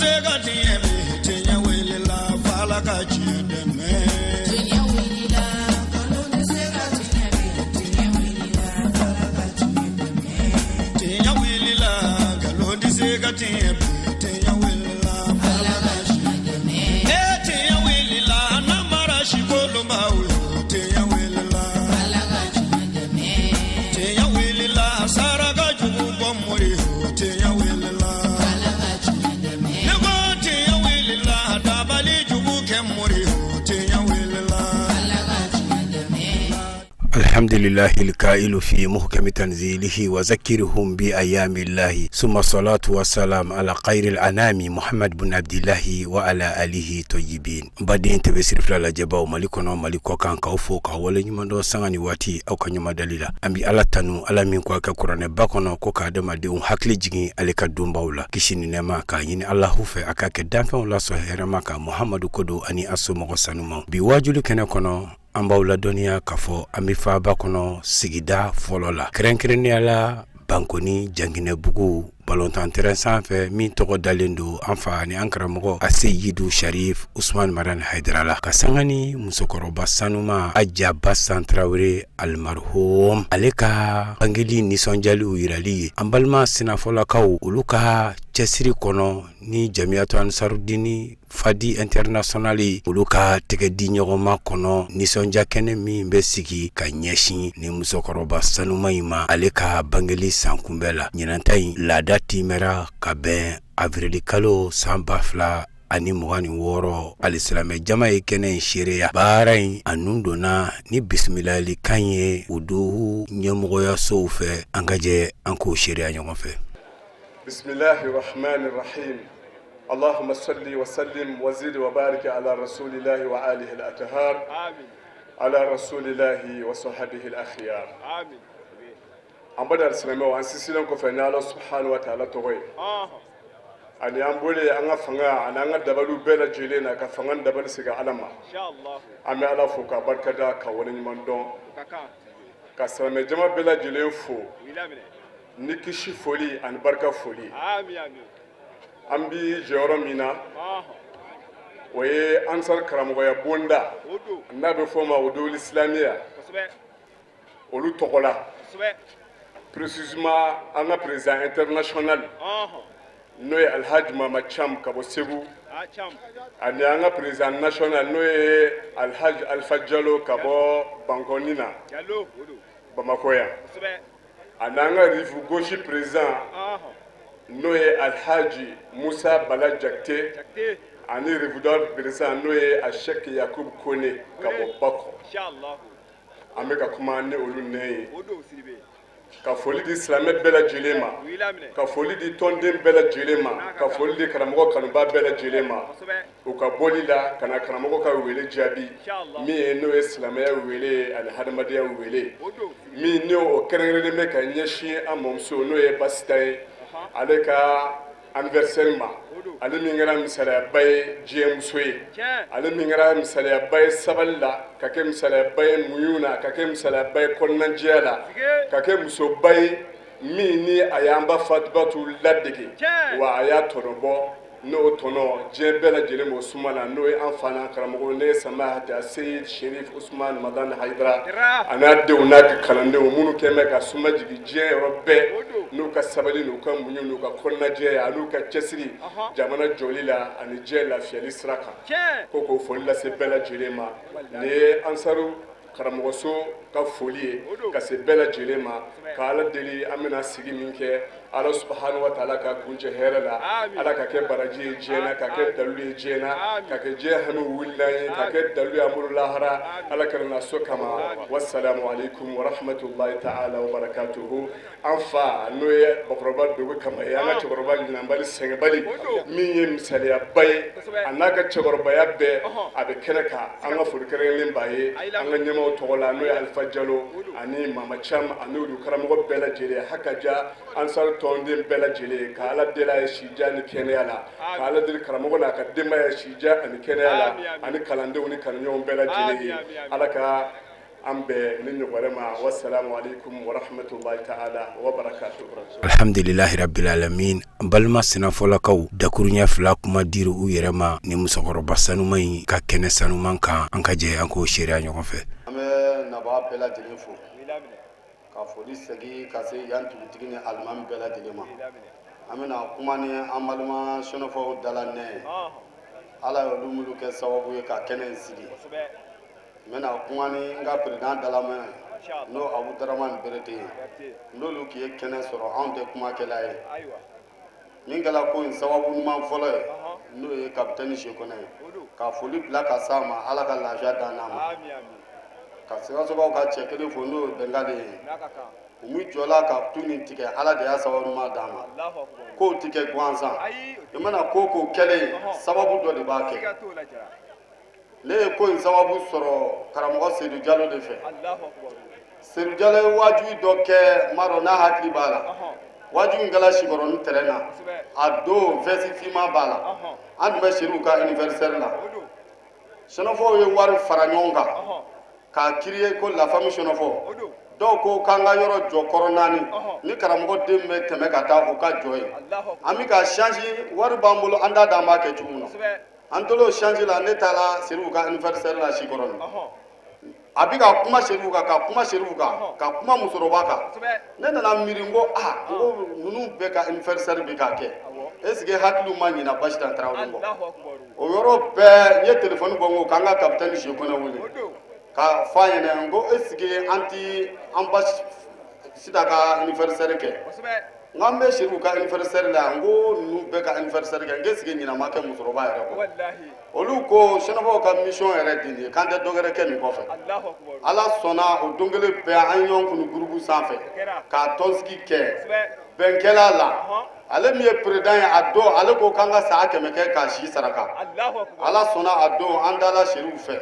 se ka tiɲɛ bi, tiɲɛ wulila f'Ala ka tiɲɛ dɛmɛ. Tiɲɛ wulila, nkalon tɛ se ka tiɲɛ bi, tiɲɛ wulila f'Ala ka tiɲɛ dɛmɛ. Tiɲɛ wulila, nkalon tɛ se ka tiɲɛ bi, tiɲɛ wulila f'Ala ka tiɲɛ dɛmɛ. E tiɲɛ wulila, namara sikolonbaw yo, tiɲɛ wulila. Ala ka tiɲɛ dɛmɛ. Tiɲɛ wulila, saraka jugu bɔ mori yo, tiɲɛ wulila. Ala ka tiɲɛ dɛmɛ. Ne ko tiɲɛ wulila, dabali jugu kɛ mori yo, tiɲɛ wulila. Ala ka tiɲɛ dɛmɛ. الحمد لله الكائل في محكم تنزيله وذكرهم بأيام الله، ثم الصلاة والسلام على خير الأنام محمد بن عبد الله وعلى آله طيبين. Baden tɛbɛ siri fila lajɛbaw Mali kɔnɔ, Mali kɔ kan, k'aw fo k'aw waleɲuman dɔn sanga ni waati aw ka ɲuman dali la. An bi Ala tanu, Ala min ko a ka kuranɛba kɔnɔ ko ka adamadenw hakili jigin ale ka donbaw la. Kisi ni nɛɛma k'a ɲini Alahu fɛ a ka kɛ danfɛnw lasɔn hɛrɛma ka Muhamadu kodo ani a somɔgɔ sanumaw. Bi wajuli kɛnɛ kɔnɔ, an b'aw ladɔnniya k'a fɔ an bɛ faaba kɔnɔ, sigida fɔlɔ la, kɛrɛnkɛrɛnnenya la Bankoni Janginɛbugu balontan terrain sanfɛ min tɔgɔ dalen don an fa ani an karamɔgɔ Aseyidu Sharif Usman Madani Hayidara la, ka sanga ni musokɔrɔba sanuma Aja Basan Tarawele alimarhum ale ka bangeli nisɔndiyaliw yirali ye. An balima sinafɔlakaw, olu ka cɛsiri kɔnɔ ni Jamiyatu Ansarudini Fadi International, olu ka tɛgɛ di ɲɔgɔnma kɔnɔ, nisɔndiya kɛnɛ min bɛ sigi ka ɲɛsin ni musokɔrɔba sanuma in ma ale ka bangeli sankunbɛ la. Ɲinanta in laada timɛra ka bɛn avril kalo san 2026. Alisilamɛ jama ye kɛnɛ in seereya. Baara in a nun donna ni bisimilayali kan ye u do ɲɛmɔgɔyasow fɛ. An ka jɛ an k'o seereya ɲɔgɔn fɛ. بسم الله الرحمن الرحيم، اللهم صل وسلم وزد وبارك على رسول الله وآله الأطهار. آمين. على رسول الله وصحبه الأخيار. آمين. An bada silamɛw, an sisilen kɔfɛ ni Ala subhanahu wa ta'ala tɔgɔ ye ani an bole an ka fanga ani an ka dabaliw bɛɛ lajɛlen na, ka fanga ni dabali segin Ala ma. إن شاء الله. An bɛ Ala fo k'a barikada, ka waleɲuman dɔn, Ka kan. ka silamɛ jama bɛɛ lajɛlen fo U laminɛ. ni kisi foli ani barika foli. آمين آمين. An bi jɔyɔrɔ min na, o ye Ansar karamɔgɔya bonda O don. n'a bɛ fɔ o ma o dowuli silamiya olu tɔgɔ la, précisément an ka président international n'o ye Alhaji Mama Cham ka bɔ Segu Ah, Cham. ani an ka président national n'o ye Alhaji Alpha Jalo ka bɔ Bankɔni na, Jalo. O don. Bamakɔ yan, ani an ka rive gauche président n'o ye Alhaji Musa Bala Jakite Jakite. ani rive droite président n'o ye Ashek Yakub Kone ka bɔ Bakɔ. إن شاء الله. An bɛ ka kuma ni olu nɛ ye O don Sidibe. ka foli di silamɛ bɛɛ lajɛlen ma, U laminɛ. ka foli di tɔnden bɛɛ lajɛlen ma, ka foli di karamɔgɔ kanuba bɛɛ lajɛlen ma u ka bɔli la ka na karamɔgɔ ka wele jaabi Inshallah. min ye n'o ye silamɛya wele ye ani hadamadenya wele O don. min ni o kɛrɛnkɛrɛnnen bɛ ka ɲɛsin an mɔmuso n'o ye Basita ye, ale ka anniversaire ma, ale min kɛra misaliyaba ye diɲɛ muso ye, ale min kɛra misaliyaba ye sabali la, ka kɛ misaliyaba ye muɲu na, ka kɛ misaliyaba ye kɔnɔnajɛya la, ka kɛ musoba ye min ni a y'an ba Fatubatu ladege, wa a y'a tɔnɔ bɔ, n'o tɔnɔ diɲɛ bɛɛ lajɛlen b'o suma na, n'o ye an fa n'an karamɔgɔ ne ye Samahati Seyid Sherif Usman Madani Hayidara a n'a denw n'a ka kalandenw minnu kɛn bɛ ka suma jigin diɲɛ yɔrɔ bɛɛ n'u ka sabali, n'u ka muɲu, n'u ka kɔnɔnajɛya an'u ka cɛsiri jamana jɔli la ani diɲɛ lafiyali sira kan. Ko k'o foli lase bɛɛ lajɛlen ma. Nin ye Ansaru karamɔgɔso ka foli ye ka se bɛɛ lajɛlen ma, ka Ala deli an bɛna sigi min kɛ, Ala subahana wa taala ka kuncɛ hɛrɛ la. Ala ka kɛ baraji ye diɲɛ na, ka kɛ dalu ye diɲɛ na, ka kɛ diɲɛ hami wulilan ye, ka kɛ dalu ye an bolo lahara, Ala kana na so kama. Wasalamu alaikum wa rahmatullahi ta'ala wa barakatuhu. An fa n'o ye bakɔrɔba Dogo Kama ye, an ka cɛkɔrɔba ɲinanbali sɛgɛnbali min ye misaliyaba ye, a n'a ka cɛkɔrɔbaya bɛɛ a bɛ kɛnɛ kan, an ka foli kɛrɛnkɛrɛnnen b'a ye an ka ɲɛmaaw tɔgɔ la, n'o ye Alifa Jalo ani Mama Cham ani olu karamɔgɔ bɛɛ lajɛlen, hakaja Ansar tɔnden bɛɛ lajɛlen, ka Ala deli a ye sija ni kɛnɛya la, ka Ala deli karamɔgɔ n'a ka denbaya sija ani kɛnɛya la, ani kalandenw ni kanuɲɔgɔnw bɛɛ lajɛlen ye. Ala ka An bɛn nin ɲɔgɔn wɛrɛ ma. Wasalamu alaikum warahmatullahi ta'ala wa barakatuh. Alhamdulilahi rabbil alamin. N balima sinafɔlakaw, dakuruɲɛ fila kuma dira u yɛrɛ ma ni musokɔrɔba sanuman in ka kɛnɛ sanuman kan. An ka jɛ an k'o seereya ɲɔgɔn fɛ. An bɛ nabaa bɛɛ lajɛlen fo ka foli segin ka se yan dugutigi ni alimami bɛɛ lajɛlen ma. An bɛna kuma ni an balima sɛnɛfɔw dala nɛ ye. Ala ye olu minnu kɛ sababu ye ka kɛnɛ in sigi. N bɛna kuma ni n ka président dalamɛn, n'o Abu Daramani Berete ye. N'olu k'i ye kɛnɛ sɔrɔ, anw tɛ kumakɛla ye. Min kɛra ko in sababu ɲuman fɔlɔ ye, n'o ye kapitɛni Sekɔnɛ ye, ka foli bila ka s'a ma. Ala ka lafiya d'an n'a ma. Ka Sikasokaw ka cɛ kelen fo, n'o ye Bɛnkale ye. U min jɔla ka tu nin tigɛ, Ala de y'a sababu ɲuman d'an ma. Kow tɛ kɛ gansan. I mana ko ko kɛlen, sababu dɔ de b'a kɛ. Ne ye ko in sababu sɔrɔ karamɔgɔ Sedu Jalo de fɛ. Sedu Jalo ye waaju dɔ kɛ, n m'a dɔn n'a hakili b'a la. Waaju in kɛla Sikɔrɔni terrain na. A don, veste finman b'a la. An tun bɛ Seriw ka anniversaire la. Sɛnɛfɔw ye wari fara ɲɔgɔn kan k'a créer ko la famille Sɛnɛfɔ. Dɔw ko k'an ka yɔrɔ jɔ kɔrɔ naani ni karamɔgɔ den bɛ tɛmɛ ka taa, o ka jɔ ye. An bɛ ka change, wari b'an bolo, an t'a dɔn an b'a kɛ cogo min na. An tolo change la, ne taara Seriw ka anniversaire la Sikɔrɔni. A bɛ ka kuma Seriw kan, ka kuma Seriw kan, ka kuma musokɔrɔba kan. Ne nana miiri, n ko aa, n ko ninnu bɛɛ ka anniversaire bɛ k'a kɛ, est ce que hakiliw ma ɲina Basitan Tarawele kɔ? O yɔrɔ bɛɛ, n ye téléphone bɔ, n ko k'an ka capitaine Sekɔnɛ wele ka f'a ɲɛna. N ko est ce que an ti an Basita ka anniversaire kɛ? N k'an bɛ Seriw ka anniversaire la yan. N ko ninnu bɛɛ ka anniversaire kɛ, n k'est ce que ɲina ma kɛ musokɔrɔba yɛrɛ kɔ? Olu ko sɛnɛfɔw ka mission yɛrɛ de nin ye, k'an tɛ dɔ wɛrɛ kɛ nin kɔfɛ. Ala sɔnna, o don kelen bɛɛ, an ye ɲɔgɔn kunu groupe sanfɛ k'a tɔnsigi kɛ. Bɛn kɛla la. Ale min ye président ye a don, ale ko k'an ka saga 100 kɛ k'a si saraka. Ala sɔnna, a don an dala Seriw fɛ.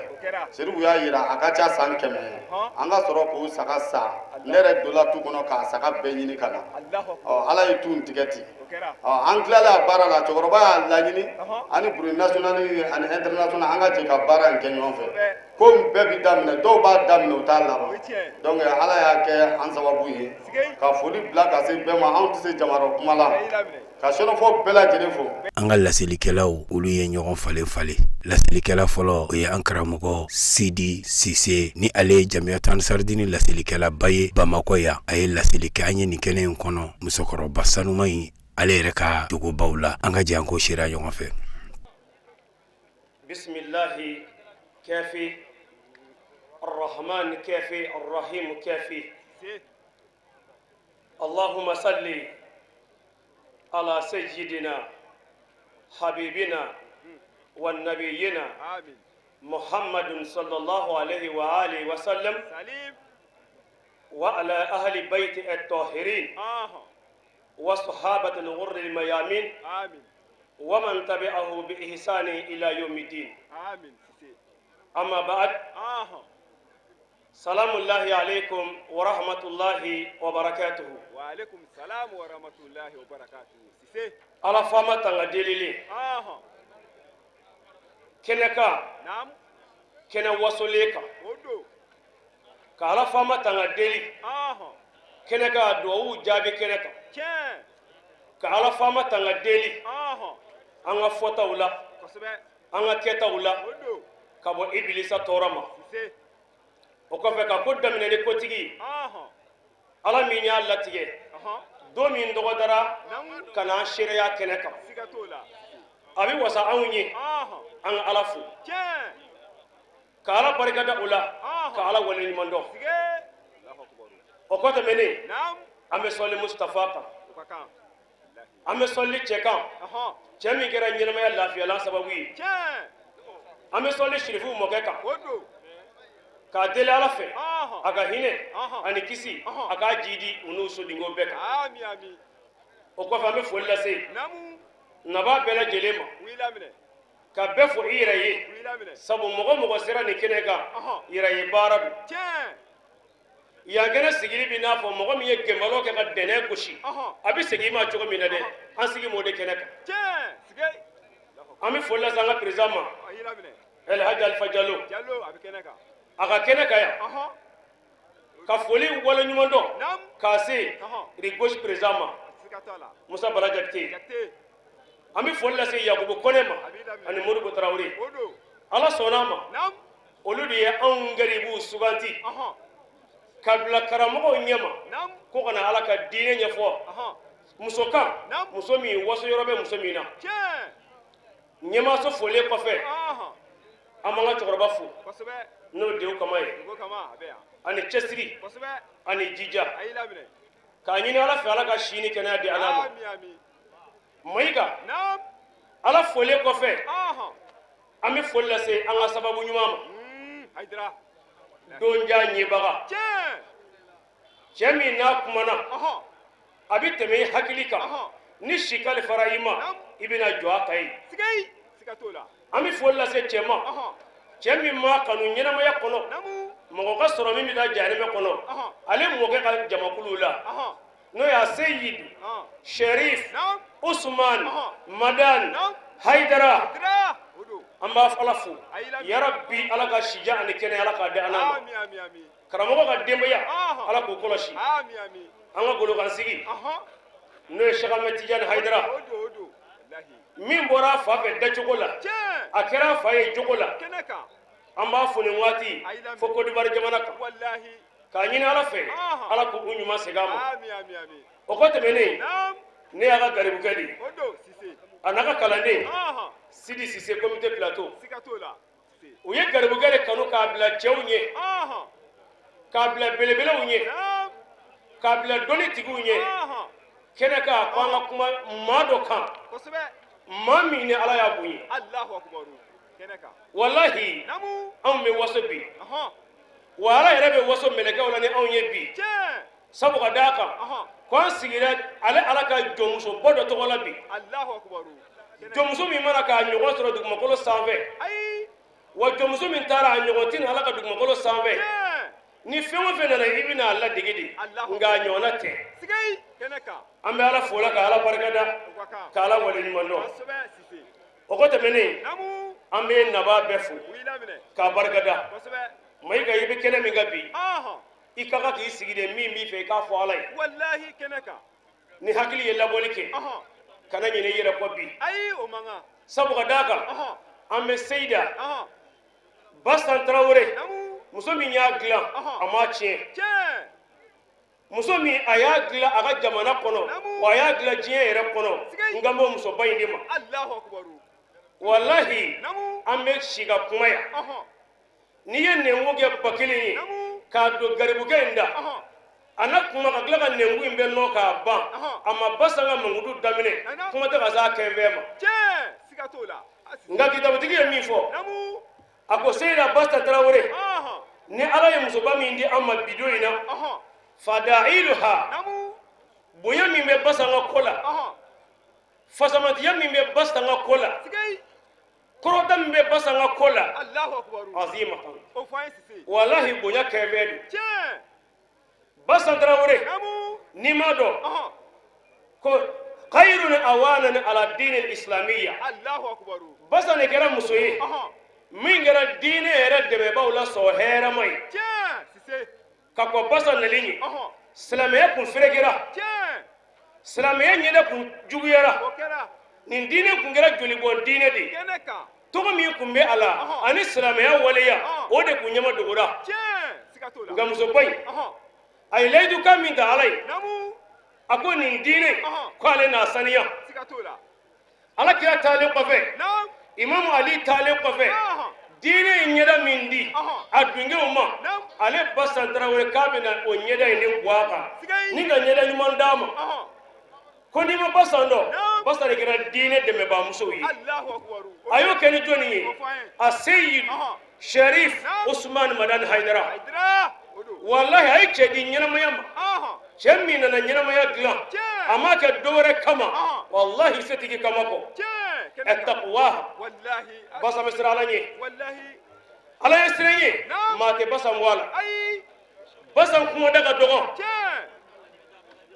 Seriw y'a yira a ka ca san 100 ye, an ka sɔrɔ k'o saga sa. Ne yɛrɛ donna tu kɔnɔ k'a saga bɛɛ ɲini ka na. Ɔ, Ala ye tu in tigɛ ten. Ɔ, an tilala a baara la, cɛkɔrɔba y'a laɲini ani bureau national ani international, an ka jɛ ka baara in kɛ ɲɔgɔn fɛ. Ko in bɛɛ bi daminɛ, dɔw b'a daminɛ, u t'a laban. Donc Ala y'a kɛ an sababu ye ka foli bila ka se bɛɛ ma. Anw tɛ se jamarɔ kuma la, ka sɛnɛfɔ bɛɛ lajɛlen fo. An ka laselikɛlaw, olu ye ɲɔgɔn falen falen. Laselikɛla fɔlɔ, o ye an karamɔgɔ Sidi Sise, ni ale ye Jamiyatu Ansaridini laselikɛlaba ye Bamakɔ yan. A ye laseli kɛ an ye nin kɛnɛ in kɔnɔ, musokɔrɔba sanuman in, ale yɛrɛ ka jogobaw la. An ka jɛ an k'o seereya ɲɔgɔn fɛ. Bisimilahi kafi arrahman kafi arrahim kafi. Allahumma salli ala sayyidina habibina wa nabiyina Muhammadun sallallahu alayhi wa alihi wa sallam wa ala ahli bayti at-tahirin wa sahabati al-ghurri al-mayamin wa man tabi'ahu bi ihsani ila yawmiddin. Amma ba'd, salamullahi alaikum wa rahmatullahi wa barakatuhu. Wa alaikum salam wa rahmatullahi wa barakatuhu. Sise. Ala faama tanga delili kɛnɛ kan, kɛnɛ wasolen kan, ka Ala faama tanga deli kɛnɛ kan, duwawu jaabi kɛnɛ kan, ka Ala faama tanga deli an ka fɔtaw la, an ka kɛtaw la, ka bɔ ibilisa tɔɔrɔ ma. O kɔfɛ, ka ko daminɛ ni kotigi Ala min y'a latigɛ don min dɔgɔdara ka na an seereya kɛnɛ kan, a bɛ wasa anw ye an ka Ala fo, ka Ala barikada o la, ka Ala waleɲuman dɔn. O kɔ tɛmɛnen, an bɛ sɔli Mustafa kan, an bɛ sɔli cɛ kan, cɛ min kɛra ɲɛnamaya lafiyalan sababu ye. An bɛ sɔli Sirifu mɔkɛ kan, k'a deli Ala fɛ a ka hinɛ ani kisi a k'a jidi u n'u sodenko bɛɛ kan. O kɔfɛ, an bɛ foli lase nabaa bɛɛ lajɛlen ma, ka bɛɛ fo i yɛrɛ ye, sabu mɔgɔ mɔgɔ sera nin kɛnɛ kan, yɛrɛ ye baara don. Yan kɛnɛ sigili bɛ n'a fɔ mɔgɔ min ye gɛnbalo kɛ ka dɛnɛ gosi, a bɛ segin i ma cogo min na dɛ, an sigi m'o de kɛnɛ kan. An bɛ foli lase an ka président ma, Elhaji Alifa Jalo, a ka kɛnɛ kan yan. Ka foli waleɲuman dɔn k'a se rive gauche président ma, Musa Bala Jakite. An bɛ foli lase Yakubu Kɔnɛ ma ani Modibo Tarawele. Ala sɔnna a ma, olu de ye anw garibuw suganti ka bila karamɔgɔw ɲɛma ko ka na Ala ka diinɛ ɲɛfɔ muso kan, muso min waso yɔrɔ bɛ muso min na. Ɲɛmaaso folen kɔfɛ, an b'an ka cɛkɔrɔba fo, n'o Dewu Kama ye, ani cɛsiri ani jija, k'a ɲini Ala fɛ, Ala ka si ni kɛnɛya di Ala ma. Mayiga, Ala folen kɔfɛ, an bɛ foli lase an ka sababu ɲuman ma, donja ɲɛbaga, cɛ min n'a kumana a bɛ tɛmɛ i hakili kan, ni si kalifara i ma, i bɛna jɔ a kan ye. An bɛ foli lase cɛ ma, cɛ min m'a kanu ɲɛnamaya kɔnɔ mɔgɔ ka sɔrɔ min bɛ taa jahanɛmɛ kɔnɔ, ale mɔkɛ ka jamakulu la, n'o y'a Seyidu Sherif Usman Madan Haidara. An b'a Ala fo, yarabi, Ala ka sija ani kɛnɛ, Ala k'a di an ma. Karamɔgɔ ka denbaya, Ala k'u kɔlɔsi. An ka golokansigi, n'o ye Cheikh Ahmed Tidiane Haidara, min bɔra a fa fɛ dacogo la, a kɛra a fa ye jogo la, an b'a fo nin waati fo Côte d'Ivoire jamana kan, k'a ɲini Ala fɛ, Ala k'u ɲuman segin a ma. O kɔ tɛmɛnen, ne y'a ka garibukɛ de ye, a n'a ka kalanden Sidi Sise, comité plateau. U ye garibukɛ de kanu k'a bila cɛw ɲɛ, k'a bila belebelew ɲɛ, k'a bila dɔnnitigiw ɲɛ kɛnɛ kan, ko an ka kuma maa dɔ kan, maa min ni Ala y'a bonya. Walahi, anw bɛ waso bi, wa Ala yɛrɛ bɛ waso mɛlɛkɛw la ni anw ye bi, sabu ka d'a kan ko an sigira ale Ala ka jɔnmusoba dɔ tɔgɔ la bi, jɔnmuso min mana k'a ɲɔgɔn sɔrɔ dugumakolo sanfɛ, wa jɔnmuso min taara, a ɲɔgɔn tɛ na Ala ka dugumakolo sanfɛ. Ni fɛn o fɛn nana, i bɛna a ladege de, nka a ɲɔgɔnna tɛ. An bɛ Ala fo la, ka Ala barikada, ka Ala waleɲuman dɔn. O kɔ tɛmɛnen, an bɛ nabaa bɛɛ fo k'a barikada. Mayiga, i bɛ kɛnɛ min kan bi, i ka kan k'i sigi de, min b'i fɛ, i k'a fɔ Ala ye. Walahi, kɛnɛ kan. Ni hakili ye labɔli kɛ, kana ɲinɛ i yɛrɛ kɔ bi. Ayi, o man kan. Sabu ka d'a kan, an bɛ Seyida Basan Tarawele, muso min y'a dilan, a m'a tiɲɛ, muso min a y'a dilan a ka jamana kɔnɔ, wa a y'a dilan diɲɛ yɛrɛ kɔnɔ, n kan b'o musoba in de ma. Walahi, an bɛ si ka kuma yan. N'i ye nɛnkun kɛ 1000 ye k'a don garibukɛ in da, a na kuma ka tila ka nɛnkun in bɛɛ nɔ k'a ban. A ma Basan ka mankutu daminɛ, kuma tɛ ka s'a kɛnfɛn ma. Nka kitabutigi ye min fɔ, a ko Seyida Basan Tarawele, ni Ala ye musoba min di an ma bi don in na, fadailuha, bonya min bɛ Basan ka ko la, fasamatiya min bɛ Basan ka ko la, kɔrɔta min bɛ Basan ka ko la, azima, walahi, bonya kɛnfɛn don. Basan Tarawele, n'i m'a dɔn ko khayrun awanan ala diini islamiyya, Basan de kɛra muso ye min kɛra diinɛ yɛrɛ dɛmɛbaaw la sɔn hɛrɛma ye. Ka kɔn Basan nali ɲɛ, silamɛya kun ferekera, silamɛya ɲɛda kun juguyara, nin diinɛ kun kɛra jolibɔn diinɛ de ye. Tɔgɔ min kun bɛ a la ani silamɛya waleya, o de kun ɲɛma dogora. Nka musoba in, a ye layidukan min ta Ala ye, a ko nin diinɛ, ko ale n'a saniya. Ala kira taalen kɔfɛ, Imamu Ali taalen kɔfɛ, diinɛ ye ɲɛda min di a dungew ma, ale Basan Tarawele k'a bɛna o ɲɛda in de bɔ a kan ni ka ɲɛda ɲuman d'a ma. Ko n'i ma Basan dɔn, Basan de kɛra diinɛ dɛmɛbaamusow ye. A y'o kɛ ni jɔnni ye? A Seyidu Sherif Usman Madani Haidara. Walahi, a ye cɛ di ɲɛnamaya ma, cɛ min nana ɲɛnamaya dilan, a m'a kɛ dɔwɛrɛ kama, walahi, setigi kama kɔ. Ɛtakuwa, Basan bɛ siran Ala ɲɛ, Ala ye siran ye, maa tɛ Basan bɔ a la. Basan kumada ka dɔgɔ,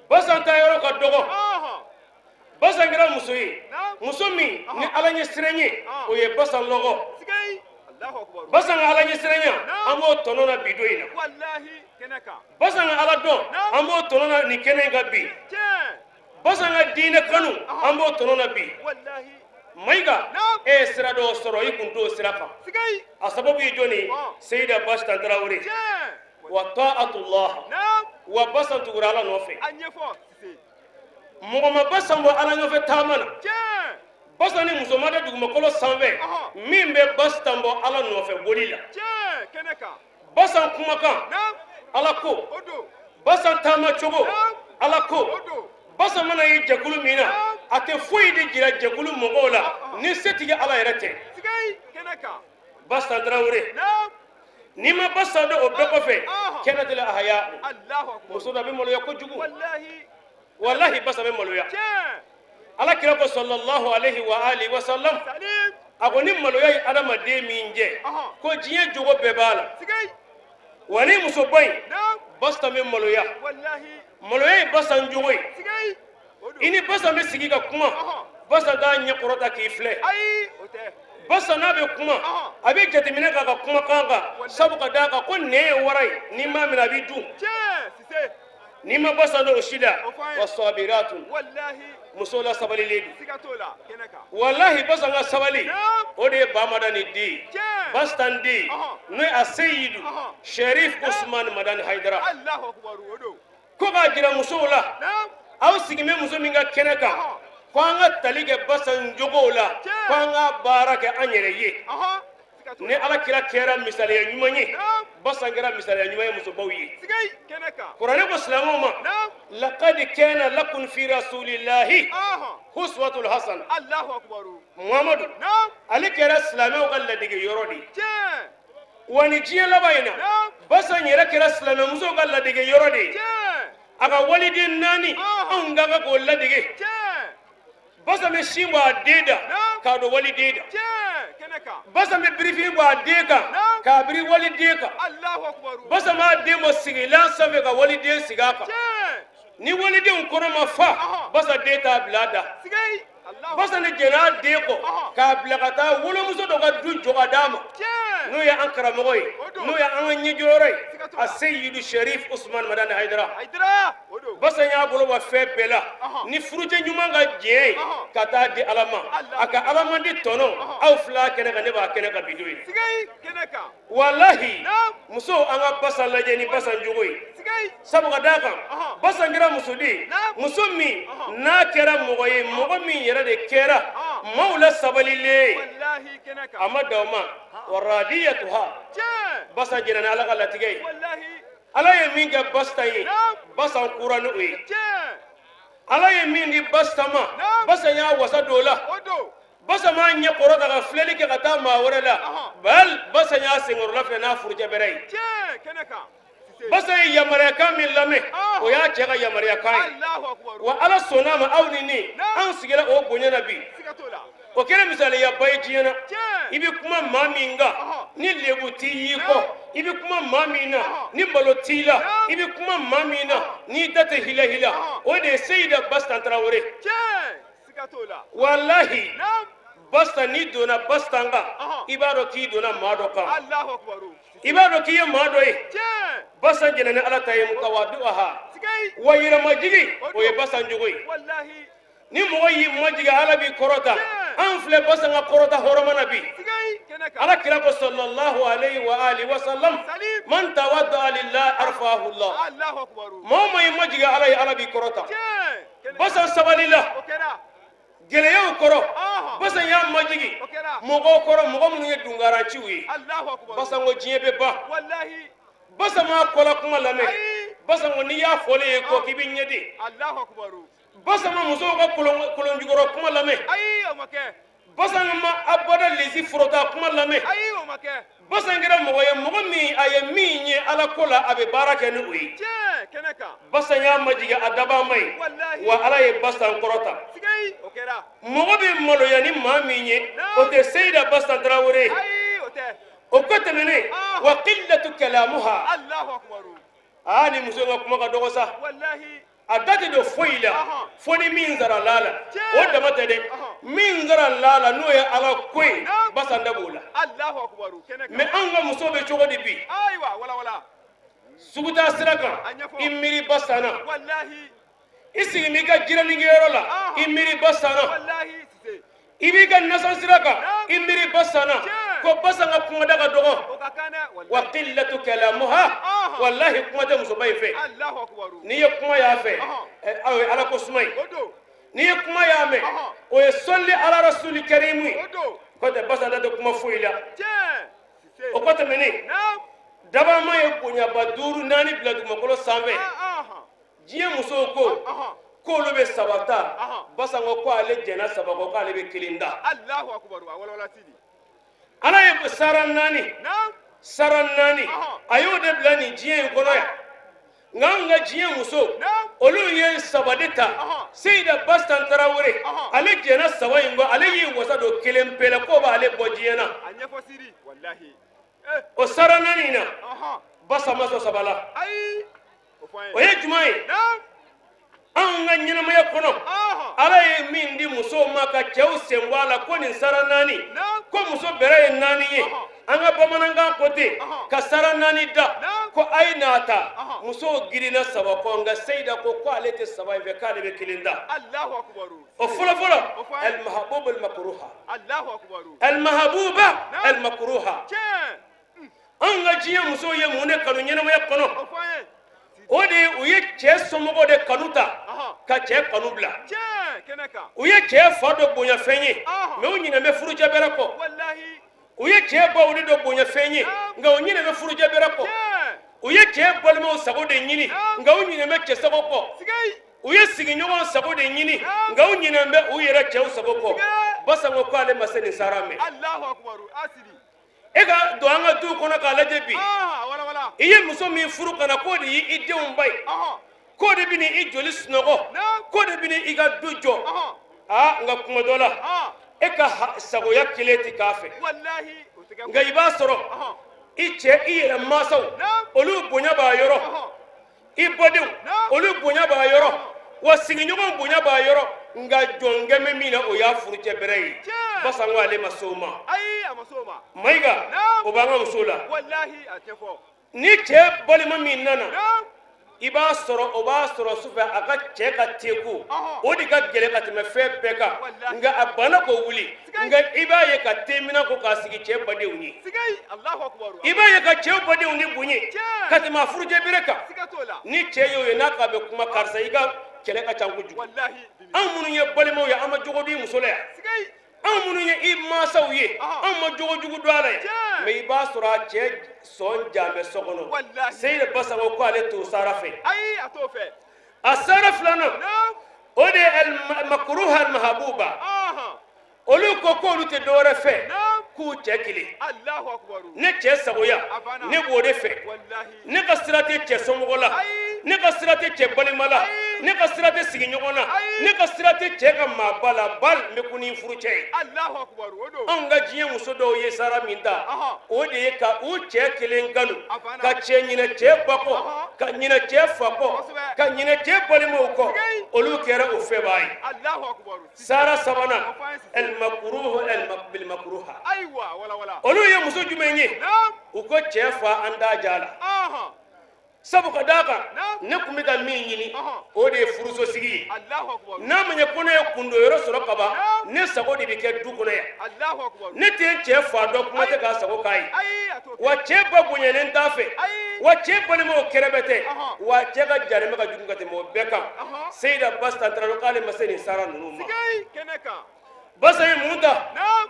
Basan taa yɔrɔ ka dɔgɔ. Basan kɛra muso ye, muso min ni Ala ɲɛ siran ye, o ye Basan lɔgɔ. Basan ka Ala ɲɛ siranya, an b'o tɔnɔ na bi don in na. Basan ka Ala dɔn, an b'o tɔnɔ na nin kɛnɛ in kan bi. Basan ka diinɛ kanu, an b'o tɔnɔ na bi. Mayiga, e ye sira dɔw sɔrɔ, i kun t'o sira kan. A sababu ye jɔni ye? Seyida Basitan Tarawele. Wa ta'atullah, wa Basan tugura Ala nɔfɛ. Mɔgɔ ma Basan bɔ Ala nɔfɛ taama na. Basan ni muso ma da dugumakolo sanfɛ min bɛ Basitan bɔ Ala nɔfɛ boli la. Basan kumakan, Ala ko. Basan taama cogo, Ala ko. Basan mana ye jɛkulu min na, a tɛ foyi de jira jɛkulu mɔgɔw la ni setigi Ala yɛrɛ tɛ. Basitan Tarawele, n'i ma Basan dɔn, o bɛɛ kɔfɛ, kɛnɛ la ahaya, muso dɔ bɛ maloya kojugu. Walahi, Basan bɛ maloya. Ala kira ko sallallahu alaihi wa alihi wa sallam, a ko ni maloya ye adamaden min jɛ, ko diɲɛ jogo bɛɛ b'a la. Wa ni musoba in, Basitan bɛ maloya. Maloya ye Basan jogo ye. I ni Basan bɛ sigi ka kuma, Basan t'a ɲɛ kɔrɔta k'i filɛ. Basan n'a bɛ kuma, a bɛ jateminɛ k'a ka kumakan kan, sabu ka d'a kan ko nɛn ye wara ye, n'i m'a minɛ, a b'i dun. N'i ma Basan dɔn o si la, wa sabiratun, muso la sabalilen don. Walahi, Basan ka sabali, o de ye Bamada ni den, Basitan den, n'o ye a Seyidu Sherif Usman Madani Hayidara. Ko k'a jira musow la, aw sigin bɛ muso min ka kɛnɛ kan, ko an ka tali kɛ Basan jogow la, ko an ka baara kɛ an yɛrɛ ye. Ni Ala kira kɛra misaliya ɲuman ye, Basan kɛra misaliya ɲuman ye musobaw ye. Kuranɛ ko silamɛw ma: laqad kana lakum fi rasulillahi uswatul hasana. Muhamadu, ale kɛra silamɛw ka ladege yɔrɔ de ye. Wa ni diɲɛ laban in na, Basan yɛrɛ kɛra silamɛmusow ka ladege yɔrɔ de ye. A ka waliden naani, anw ka kan k'o ladege. Basan bɛ sin bɔ a den da k'a don waliden da. Basan bɛ birifini bɔ a den kan k'a biri waliden kan. Basan b'a den bɔ sigilan sanfɛ ka waliden sigi a kan. Ni walidenw kɔnɔ ma fa, Basan den t'a bila a da. Basan de jɛnna a den kɔ k'a bila ka taa wolomuso dɔ ka du jɔ ka d'a ma, n'o ye an karamɔgɔ ye, n'o ye an ka ɲɛjɔyɔrɔ ye, a Seyidu Sherif Usman Madani Hayidara. Basan y'a bolo bɔ fɛn bɛɛ la ni furucɛ ɲuman ka diɲɛ ye ka taa di Ala ma. A ka Ala di tɔnɔ, aw fila kɛnɛ kan, ne b'a kɛnɛ kan bi don ye. Walahi, muso, an ka Basan lajɛ ni Basan jogo ye, sabu ka d'a kan Basan kɛra muso de ye, muso min n'a kɛra mɔgɔ ye, mɔgɔ min yɛrɛ de kɛra maaw la sabalilen ye. A ma dan o ma, wa radiyatuha, Basan jɛnna ni Ala ka latigɛ ye. Ala ye min kɛ Basan ye, Basan kura ni o ye. Ala ye min di Basan ma, Basan y'a wasa don o la. Basan m'a ɲɛ kɔrɔta ka filɛli kɛ ka taa maa wɛrɛ la, bal Basan y'a senkɔrɔla filɛ n'a furucɛ bɛrɛ ye. Basan ye yamaruyakan min lamɛn, o y'a cɛ ka yamaruyakan ye. Wa Ala sɔnna a ma, aw ni ne, anw sigira o bonya na bi. O kɛra misaliyaba ye diɲɛ na. I bɛ kuma maa min kan ni lebu t'i y'i kɔ, i bɛ kuma maa min na ni malo t'i la, i bɛ kuma maa min na n'i da tɛ hilahila, o de ye Seyida Basitan Tarawele. Walahi, Basitan, n'i donna Basitan kan, i b'a dɔn k'i donna maa dɔ kan, i b'a dɔn k'i ye maa dɔ ye. Basan jɛnna ni Ala ta ye, mutawadu'aha, wa yɛrɛmajigi, o ye Basan jogo ye. Ni mɔgɔ y'i majigin, Ala b'i kɔrɔta. An filɛ Basan ka kɔrɔta hɔrɔma na bi. Ala kira ko sallallahu alayhi wa alihi wa sallam: man tawadda lillahi arfa'ahu Allah. Maa o maa y'i majigin Ala ye, Ala b'i kɔrɔta. Basan sabalila gɛlɛyaw kɔrɔ. Basan y'a majigin mɔgɔw kɔrɔ, mɔgɔ minnu ye dungaranciw ye. Basan ko diɲɛ bɛ ban. Basan m'a kɔla kuma lamɛn. Basan ko n'i y'a fɔlen ye kɔ k'i bɛ ɲɛden. Basan ma musow ka kolonjukɔrɔ kuma lamɛn. Basan ma abada lesi forota kuma lamɛn. Basan kɛra mɔgɔ ye, mɔgɔ min a ye min ye Ala ko la, a bɛ baara kɛ ni o ye. Basan y'a majigin a dabaa ma ye, wa Ala ye Basan kɔrɔta. Mɔgɔ bɛ maloya ni maa min ye, o tɛ Seyida Basan Tarawele ye. O ko tɛmɛnen, wa qillatu kalamuha. Aa, ni muso ka kuma ka dɔgɔ sa. A da tɛ don foyi la fo ni min sara la la. O dama tɛ dɛ, min sara la la, n'o ye Ala ko ye, Basan da b'o la. Mais anw ka muso bɛ cogo di bi? Sugutaa sira kan, A ɲɛfɔ. i miiri Basan na. Walahi. I sigi b'i ka jiranikɛyɔrɔ la, i miiri Basan na. Walahi, Sise. I b'i ka nasan sira kan, Naam. i miiri Basan na. Tiɲɛ. Ko Basan ka kumada ka dɔgɔ. O ka kan dɛ, walahi. Wa qillatu kalamuha. Walahi, kuma tɛ musoba in fɛ. Allahu akbar. N'i ye kuma y'a fɛ, o ye Ala ko suma ye. O don. N'i ye kuma y'a mɛn, o ye sɔli ala rasuli karimu ye. O don. K'o tɛ, Basan da tɛ kuma foyi la. Tiɲɛ, Sise. O kɔ tɛmɛnen, dabama ye bonyaba duuru naani bila dugumakolo sanfɛ. Diɲɛ musow ko k'olu bɛ saba ta. Basan ko ko ale jɛnna saba kɔ, k'ale bɛ kelen ta. Allahu akbar, a walawala Sidi. Ala ye sara naani, sara naani, a y'o de bila nin diɲɛ in kɔnɔ yan. Nka anw ka diɲɛ muso, olu ye saba de ta. Seyida Basan Tarawele, ale jɛnna saba in kɔ, ale y'i wasa don kelen pe la k'o b'ale bɔ diɲɛ na. A ɲɛfɔ Sidi, walahi. Eh. O sara naani in na, Basan ma sɔn saba la. Ayi, o fɔ an ye. O ye jumɛn ye? Anw ka ɲɛnamaya kɔnɔ, Ala ye min di musow ma ka cɛw sen bɔ a la, ko nin sara naani, ko muso bɛrɛ ye naani ye, an ka bamanankan ko ten, ka sara naani da ko a ye n'a ta. Musow girinna saba kɔ, nka Seyida ko ko ale tɛ saba in fɛ, k'ale bɛ kelen ta. Allahu akbar. O fɔlɔfɔlɔ, O fɔ an ye. Almahabuba almakruha. Allahu akbar. Almahabuba almakruha. Tiɲɛ. Anw ka diɲɛ musow ye mun de kanu ɲɛnamaya kɔnɔ? O fɔ an ye. O de ye, u ye cɛ somɔgɔw de kanu ta ka cɛ kanu bila. Tiɲɛ, kɛnɛ kan. U ye cɛ fa dɔ bonya fɛn ye, mais u ɲinɛ bɛ furujɛ bɛrɛ kɔ. Walahi. U ye cɛ baw de dɔ bonya fɛn ye, nka u ɲinɛ bɛ furujɛ bɛrɛ kɔ. U ye cɛ balimaw sago de ɲini, nka u ɲinɛ bɛ cɛ sago kɔ. Sigei. U ye sigiɲɔgɔn sago de ɲini, nka u ɲinɛ bɛ u yɛrɛ cɛw sago kɔ. Basan ko k'ale ma se nin sara mɛn. Allahu akbar, asidi. E ka don an ka duw kɔnɔ k'a lajɛ bi, Walawala. i ye muso min furu ka na, k'o de y'i denw ba ye, k'o de bɛ i joli sunɔgɔ, k'o de bɛ i ka du jɔ. Aa, nka kuma dɔ la, e ka sagoya kelen tɛ k'a fɛ. Walahi, o tɛ kɛ. Nka i b'a sɔrɔ i cɛ, i yɛrɛ mansaw, olu bonya b'a yɔrɔ, i badenw, olu bonya b'a yɔrɔ, wa sigiɲɔgɔn bonya b'a yɔrɔ, nka jɔnkɛ bɛ min na, o y'a furucɛ bɛrɛ ye. Basan ko ale ma s'o ma. Ayi, a ma s'o ma. Mayiga, o b'an ka muso la. Walahi, a tɛ fɔ. Ni cɛ balima min nana, i b'a sɔrɔ, o b'a sɔrɔ sufɛ, a ka cɛ ka teku, o de ka gɛlɛn ka tɛmɛ fɛn bɛɛ kan, nka a banna k'o wuli. Nka i b'a ye ka temina ko k'a sigi cɛ badenw ye. Sigei, Allahu akbar. I b'a ye ka cɛw badenw ni bonya ka tɛmɛ a furucɛ bere kan. Siga t'o la. Ni cɛ y'o ye, n'a k'a bɛ kuma, karisa, i ka kɛlɛ ka ca kojugu. Walahi. Anw minnu ye balimaw ye, an ma jogo di muso la yan. Sigei. Anw minnu ye i mansaw ye, anw ma jogo jugu don a la yan. Mais i b'a sɔrɔ a cɛ sɔn jan bɛ so kɔnɔ. Walahi. Seyida Basan ko k'ale t'o sara fɛ. Ayi, a t'o fɛ. A sara filanan, o de ye almakruha almahabuba. Olu ko k'olu tɛ dɔwɛrɛ fɛ k'u cɛ kelen. Allahu akbar. Ne cɛ sagoya, ne b'o de fɛ. Walahi. Ne ka sira tɛ cɛ somɔgɔ la, ne ka sira tɛ cɛ balima la, ne ka sira tɛ sigiɲɔgɔn na, ne ka sira tɛ cɛ ka maaba la, bal n bɛ kun ni furu cɛ ye. Allahu akbar, o don. Anw ka diɲɛ muso dɔw ye sara min ta, o de ye ka u cɛ kelen kanu, ka cɛ ɲinɛ cɛ ba kɔ, ka ɲinɛ cɛ fa kɔ, ka ɲinɛ cɛ balimaw kɔ. Olu kɛra o fɛbaa ye. Allahu akbar. Sara sabanan, almakruhu bilmakruha. Ayiwa, walawala. Olu ye muso jumɛn ye? U ko cɛ fa, an t'a ja la, sabu ka d'a kan, ne tun bɛ ka min ɲini, o de ye furusosigi ye. Allahu akbar. N'a ma ɲɛ ko ne ye kundoyɔrɔ sɔrɔ ka ban, ne sago de bɛ kɛ du kɔnɔ yan. Allahu akbar. Ne tɛ n cɛ fa dɔn, kuma tɛ k'a sago k'a ye. Ayi, a t'o kɛ. Wa cɛ ba bonyalen t'a fɛ, wa cɛ balimaw kɛrɛbɛ tɛ, wa cɛ ka jarimɛ ka jugu ka tɛmɛ o bɛɛ kan. Seyida Basan Tarawele k'ale ma se nin sara ninnu ma. Sigei, kɛnɛ kan. Basan ye mun ta? Naam.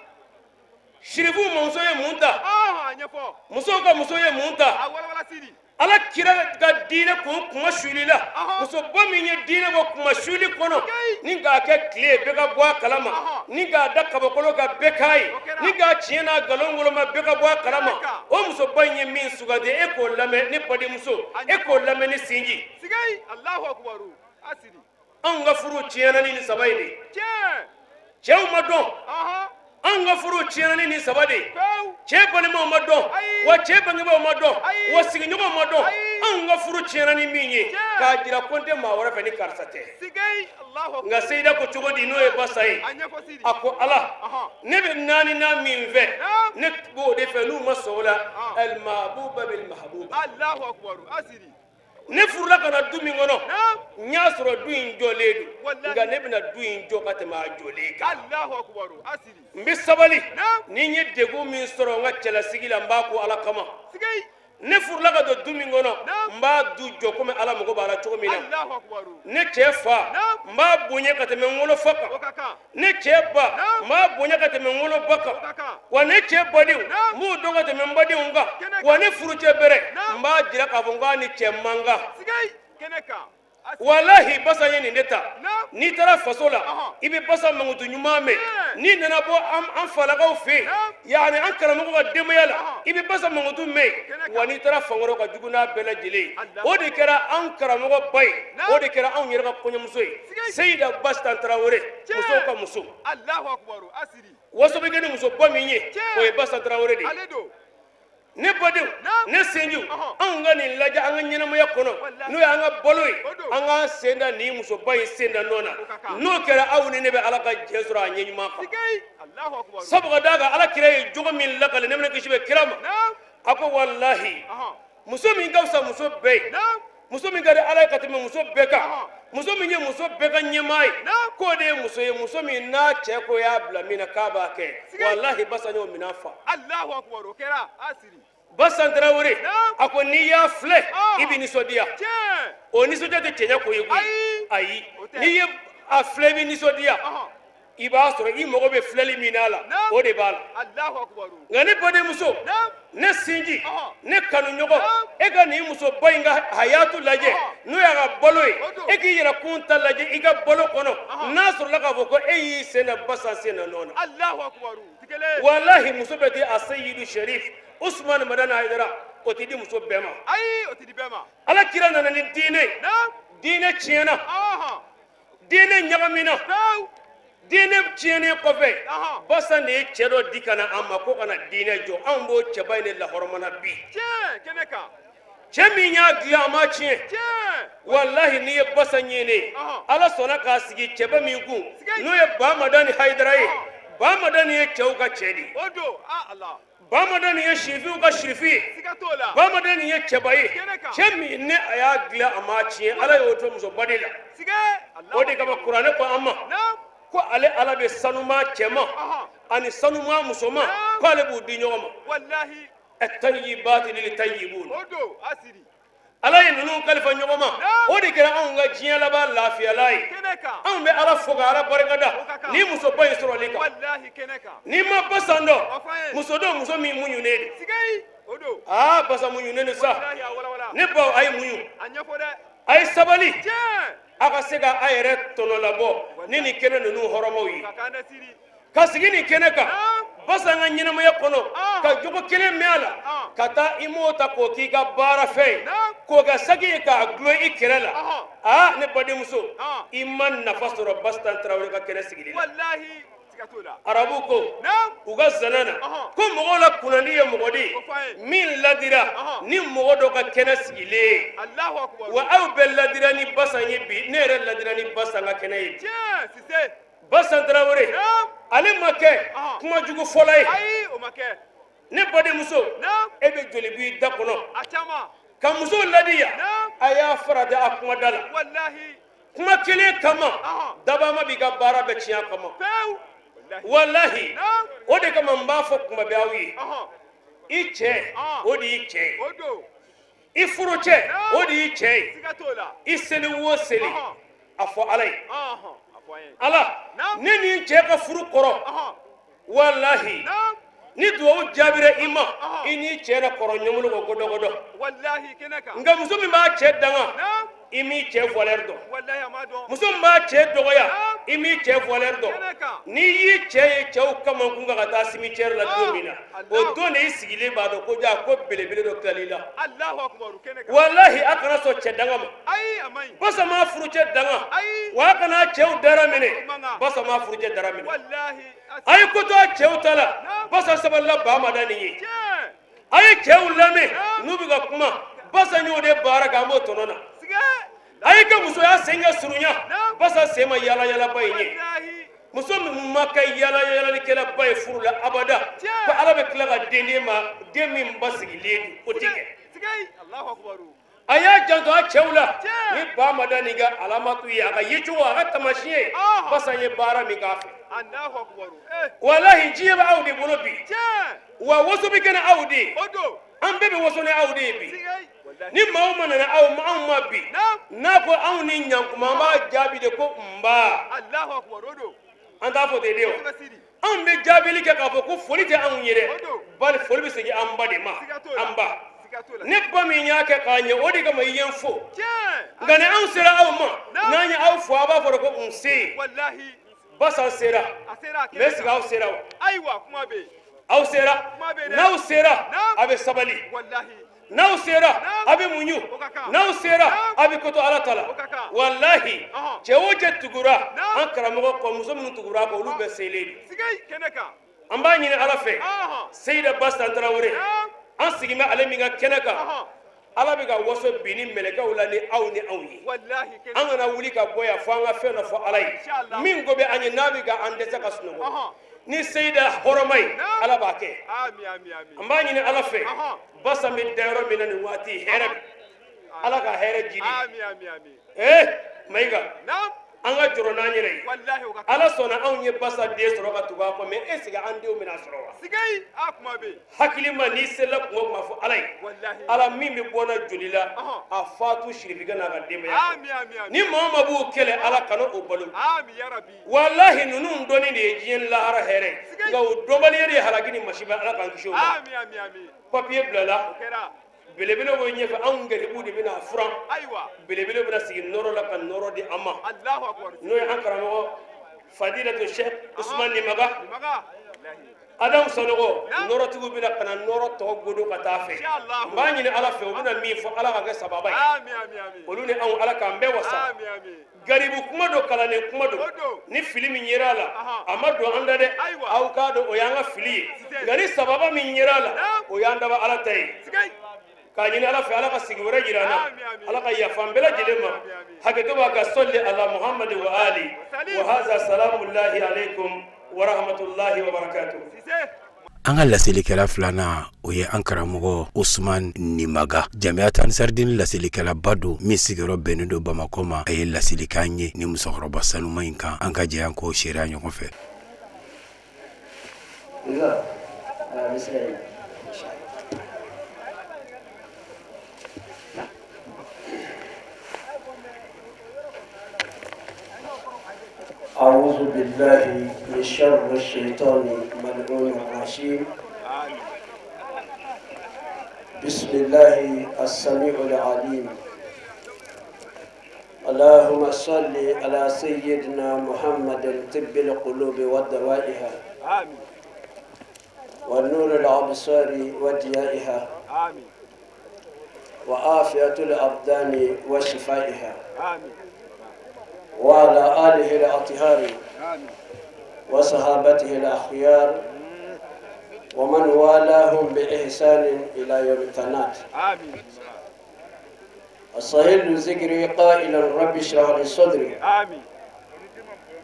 Sirifu muso ye mun ta? A ɲɛfɔ. Musow ka muso ye mun ta? A walawala Sidi. Ala kira ka diinɛ kun kuma suli la, musoba min ye diinɛ bɔ kuma suli kɔnɔ, ni k'a kɛ tile bɛɛ ka bɔ a kalama, ni k'a da kabakolo kan bɛɛ k'a ye, ni k'a tiɲɛ n'a nkalon woloma bɛɛ ka bɔ a kalama, o musoba in ye min sugandi, e k'o lamɛn ne badenmuso, e k'o lamɛn ne sinji. Sigei, Allahu akbar. A Sidi. Anw ka furu tiɲɛna ni nin saba in de ye. Tiɲɛ. Cɛw ma dɔn. An ka furu tiɲɛna ni nin saba de ye. Cɛ balimaw ma dɔn, wa cɛ bangebaaw ma dɔn, wa sigiɲɔgɔnw ma dɔn. Anw ka furu tiɲɛna ni min ye, k'a jira ko n tɛ maa wɛrɛ fɛ ni karisa tɛ. Nka seyida ko cogo di? N'o ye basa ye, a ko ala, ne bɛ naaninan min fɛ, ne b'o de fɛ. N'u ma sɔn o la, alimabuba bil mahabuba. Ne furula ka na du min kɔnɔ, n y'a sɔrɔ du in jɔlen don, nka ne bɛna du in jɔ ka tɛmɛ a jɔlen kan. N bɛ sabali ni n ye degun min sɔrɔ n ka cɛlasigi la, n b'a ko ala kama. Ne furula ka don du min kɔnɔ, n b'a du jɔ komi ala mago b'a la cogo min na. Ne cɛ fa, n b'a bonya ka tɛmɛ n wolofa kan. Ne cɛ ba, n b'a bonya ka tɛmɛ n woloba kan. Wa ne cɛ badenw, n b'u dɔn ka tɛmɛ n badenw kan. Wa ne furucɛ bɛrɛ, n b'a jira k'a fɔ n k'a ni cɛ man kan. Walahi, basa ye nin de ta. N'i taara faso la, i bɛ basa mankutu ɲuman mɛn. N'i nana bɔ an falakaw fɛ yen, yaani an karamɔgɔ ka denbaya la, i bɛ basa mankutu mɛn. Wa n'i taara fan wɛrɛw, ka jugu n'a bɛɛ lajɛlen ye, o de kɛra an karamɔgɔ ba ye, o de kɛra anw yɛrɛ ka kɔɲɔmuso ye, seyida basitan tarawele, musow ka muso. Waso bɛ kɛ ni musoba min ye, o ye basa tarawele de ye. Ne badenw, ne sinjiw, anw ka nin lajɛ an ka ɲɛnamaya kɔnɔ, n'o ye an ka balo ye, an k'an sen da nin musoba in sen da nɔ na. N'o kɛra, aw ni ne bɛ ala ka jɛ sɔrɔ a ɲɛ ɲuman kan. Sabu ka d'a kan, ala kira ye jogo min lakale, nɛɛma ni kisi bɛ kira ma, a ko walahi, muso min ka fisa muso bɛɛ ye, muso min ka di ala ye ka tɛmɛ muso bɛɛ kan, muso min ye muso bɛɛ ka ɲɛmaa ye, k'o de ye muso ye, muso min n'a cɛ ko y'a bila min na k'a b'a kɛ. Walahi, basa y'o minɛn fa. Basan tarawele a ko n'i y'a filɛ, i bɛ nisɔndiya. O nisɔndiya tɛ cɛɲɛ ko ye koyi, ayi. N'i ye a filɛ, i bɛ nisɔndiya. I b'a sɔrɔ i mago bɛ filɛli min n'a la, o de b'a la. Nka ne badenmuso, ne sinji, ne kanuɲɔgɔn, e ka nin musoba in ka hayatu lajɛ, n'o y'a ka balo ye, e k'i yɛrɛ kun ta lajɛ i ka balo kɔnɔ, n'a sɔrɔla k'a fɔ ko e y'i sen da basa sen na nɔ na. Walahi, muso bɛɛ tɛ a seyidu sherif usumani madani hayidara, o tɛ di muso bɛɛ ma. Ala kira nana ni diinɛ, diinɛ tiɲɛna, diinɛ ɲagamina. Diinɛ tiɲɛnen kɔfɛ, basa de ye cɛ dɔ di ka na an ma ko ka na diinɛ jɔ. Anw b'o cɛba in de lahɔrɔmana bi. Cɛ min y'a dilan, a ma tiɲɛ. Walahi, n'i ye basa ɲini, ala sɔnna k'a sigi cɛba min kun, n'o ye bamadani hayidara ye. Bamadani ye cɛw ka cɛ de ye. Bamadani ye sirifiw ka sirifi ye. Bamadani ye cɛba ye, cɛ min ni a y'a dilan, a ma tiɲɛ. Ala y'o to musoba de la. O de kama kuranɛ ko an ma ko ale ala bɛ sanuma cɛman ani sanuma musoman, ko ale b'u di ɲɔgɔn ma. Ɛtayibati lil tayibun. Ala ye ninnu kalifa ɲɔgɔn ma, o de kɛra anw ka diɲɛ laban lafiyala ye. Anw bɛ ala fo ka ala barikada ni musoba in sɔrɔli kan. N'i ma basan dɔn, muso dɔn, muso min muɲunen de. Aa, basa muɲunen de sa. Ne baw, a ye muɲu, a ye sabali, a ka se ka a yɛrɛ tɔnɔ labɔ ni nin kɛnɛ ninnu hɔrɔmaw ye, ka sigi nin kɛnɛ kan. Basa ka ɲɛnamaya kɔnɔ, ka jogo kelen mɛn a la ka taa, i m'o ta k'o k'i ka baara fɛn ye, k'o kɛ saki ye k'a dulon i kɛrɛ la. Aa, ne badenmuso, i ma nafa sɔrɔ Basitan Tarawele ka kɛnɛ sigili la. Arabu ko u ka zana na ko mɔgɔw la kunnandi ye mɔgɔ de ye min ladira ni mɔgɔ dɔ ka kɛnɛ sigilen ye. Wa aw bɛɛ ladira ni Basan ye bi, ne yɛrɛ ladira ni Basan ka kɛnɛ ye bi. Basan Tarawele, ale ma kɛ kuma jugu fɔla ye. Ne badenmuso, e bɛ joli bɔ i da kɔnɔ ka muso ladiya, a y'a farati a kuma da la. Kuma kelen kama, dabama b'i ka baara bɛɛ tiɲɛ a kama. Walahi, o de kama n b'a fɔ kuma bɛɛ aw ye, i cɛ, o de y'i cɛ ye. I furucɛ, o de y'i cɛ ye. I seli o seli, a fɔ ala ye: ala, ne ni n cɛ ka furu kɔrɔ. Walahi, ni duwawu jaabira i ma, i n'i cɛ na kɔrɔ ɲɔgɔn ko godɔgodɔ. Nka muso min b'a cɛ danga, i m'i cɛ valeur dɔn. Muso min b'a cɛ dɔgɔya, i m'i cɛ valeur dɔn. N'i y'i cɛ ye cɛw kamankun kan ka taa cimetière la don min na, o don de i sigilen b'a dɔn ko ja ko belebele dɔ tilal'i la. Walahi, a kana sɔn cɛ danga ma. Basa m'a furucɛ danga wa a kana cɛw dara minɛ. Basa m'a furucɛ dara minɛ. A ye ko to a cɛw ta la. Basa sabalila ba ma da nin ye. A ye cɛw lamɛn n'u bɛ ka kuma. Basa y'o de baara kɛ, an b'o tɔnɔ na. A ye kɛ musoya sen ka surunya. Basa sen ma yala yalaba in ye. Muso min ma kɛ yala yalalikɛlaba ye furu la abada, ko Ala bɛ tila ka den d'e ma, den min basigilen don, o tɛ kɛ. A y'a janto a cɛw la. Ni ba ma da nin ka alamatu ye, a ka yecogo, a ka taamasiyɛn ye, Basa ye baara min k'a fɛ, walahi, diɲɛ bɛ aw de bolo bi. Wa waso bɛ kɛ ni aw de ye. An bɛɛ bɛ waso ni aw de ye bi. Ni maa o maa nana aw ma, anw ma bi, n'a ko anw ni ɲankuma, an b'a jaabi de ko nba. An t'a fɔ ten de wa? Anw bɛ jaabili kɛ k'a fɔ ko foli tɛ anw ye dɛ, bali foli bɛ segin an ba de ma. An ba, ne ba min y'a kɛ k'a ɲɛ, o de kama i ye n fo. Nka ni anw sera aw ma, n'an ye aw fo, a b'a fɔ ko nse. Basa sera mais est-ce que aw sera wa? Aw sera? N'aw sera, a bɛ sabali. N'aw sera, a bɛ muɲu. N'aw sera, a bɛ koto Ala ta la. Walahi, cɛ o cɛ tugura an karamɔgɔ kɔ, muso minnu tugura a kɔ, olu bɛɛ selen de. An b'a ɲini Ala fɛ, Seyida Basa Tarawele, an sigin bɛ ale min ka kɛnɛ kan, Ala bɛ ka waso bi ni mɛlɛkɛw la ni aw ni anw ye. An kana wuli ka bɔ yan fo an ka fɛn dɔ fɔ Ala ye min ko bɛ an ye, n'a bɛ ka an dɛsɛ ka sunɔgɔ ni Seyida hɔrɔma ye, Ala b'a kɛ. An b'a ɲini Ala fɛ, Basa bɛ da yɔrɔ min na nin waati, hɛrɛ, Ala ka hɛrɛ jidi. Ee Mayiga, an ka jɔrɔ n'an yɛrɛ ye. Ala sɔnna anw ye Basa den sɔrɔ ka tugu a kɔ, mais est-ce que an denw bɛna sɔrɔ wa? Hakili ma, n'i selila kuma o kuma fɔ Ala ye, Ala min bɛ bɔ na joli la, a fatu sirifikɛ n'a ka denbaya, ni maa o maa b'o kɛlɛ, Ala kana o balo. Walahi, ninnu dɔnni de ye diɲɛ lahara hɛrɛ, nka o dɔnbaliya de ye halaki ni masiba. Ala k'an kisi o ma. Papiye bilala, belebele b'o ɲɛfɛ, anw garibuw de bɛna furan. Belebele bɛna sigi nɔrɔ la ka nɔrɔ di an ma, n'o ye an karamɔgɔ Fadilatu Sheikh Usman Nimaga Adamu Sanogo. Nɔrɔtigiw bɛna ka na nɔrɔ tɔ godo ka taa fɛ. N b'a ɲini Ala fɛ, u bɛna min fɔ, Ala ka kɛ sababa ye olu ni anw. Ala k'an bɛɛ wasa. Garibu kuma don, kalannen kuma don. Ni fili min yera a la, a ma don an da dɛ. Aw k'a dɔn, o y'an ka fili ye, nka ni sababa min yera a la, o y'an daba Ala ta ye. K'a ɲini Ala fɛ, Ala ka sigi wɛrɛ jira an na. Ala ka yafa an bɛɛ lajɛlen ma. Hakɛto b'a ka sɔli ala Muhamadi wa ali wa haza. Salamullahi alaikum wa rahmatullahi wa barakatuh. An ka laselikɛla filanan, o ye an karamɔgɔ Usman Nimaga, Jamiyatu Ansaridini laselikɛlaba don min sigiyɔrɔ bɛnnen don Bamakɔ ma. A ye laselikan ye ni musokɔrɔba sanuma in kan. An ka jɛ an k'o seereya ɲɔgɔn fɛ. أعوذ بالله من شر الشيطان الملعون الرجيم. بسم الله السميع العليم. اللهم صل على سيدنا محمد طب القلوب ودوائها ونور الأبصار وضيائها وعافية الأبدان وشفائها وعلى آله الأطهار وصحابته الأخيار ومن والاهم بإحسان إلى يوم التناد. الصهيل ذكري قائلا: رب اشرح لي صدري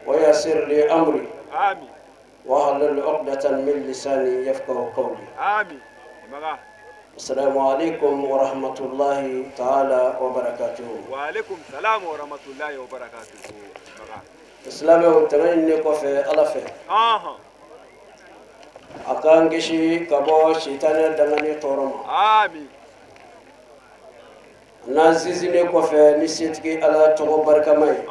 ويسر لي أمري واحلل عقدة من لساني يفقه قولي. السلام عليكم ورحمة الله تعالى وبركاته. وعليكم السلام ورحمة الله وبركاته. Silamɛw, tɛmɛ ne kɔfɛ, Ala fɛ a k'an kisi ka bɔ sitanɛ dangani tɔɔrɔ ma. N'an sinsinnen kɔfɛ ni setigi Ala tɔgɔ barikama ye,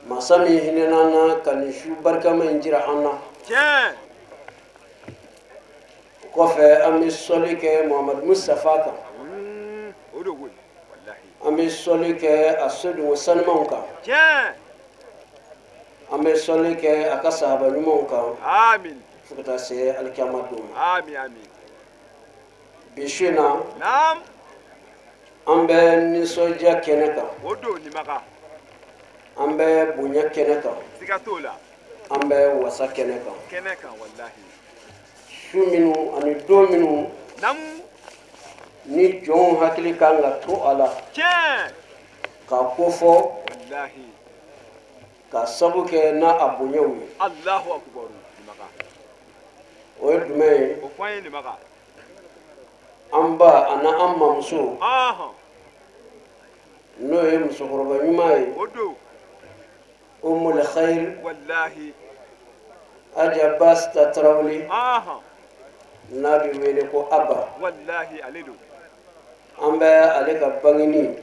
masa min hinɛna an na ka nin su barikama in jira an na. O kɔfɛ, an bɛ sɔli kɛ Muhamadu Mustafa kan, an bɛ sɔli kɛ a sodenw sanumanw kan, an bɛ sɔli kɛ a ka sahaba ɲumanw kan fo ka taa se alikiyama don ma. Bi su in na, An bɛ nisɔndiya kɛnɛ kan. O don Nimaga. An bɛ bonya kɛnɛ kan. Siga t'o la. An bɛ wasa kɛnɛ kan. Kɛnɛ kan, walahi. Su minnu ani don minnu ni jɔnw hakili kan ka to a la k'a ko fɔ Walahi. ka sabu kɛ n'a a bonyaw ye. Allahu akubaru, Nimaga. O ye jumɛn ye? O fɔ an ye, Nimaga. An ba ani an mamuso, n'o ye musokɔrɔba ɲuman ye, O don. Umul Khair, Walahi. Aja Basta Tarawele, n'a bɛ wele ko Aba. Walahi, ale don. An bɛ ale ka bangeni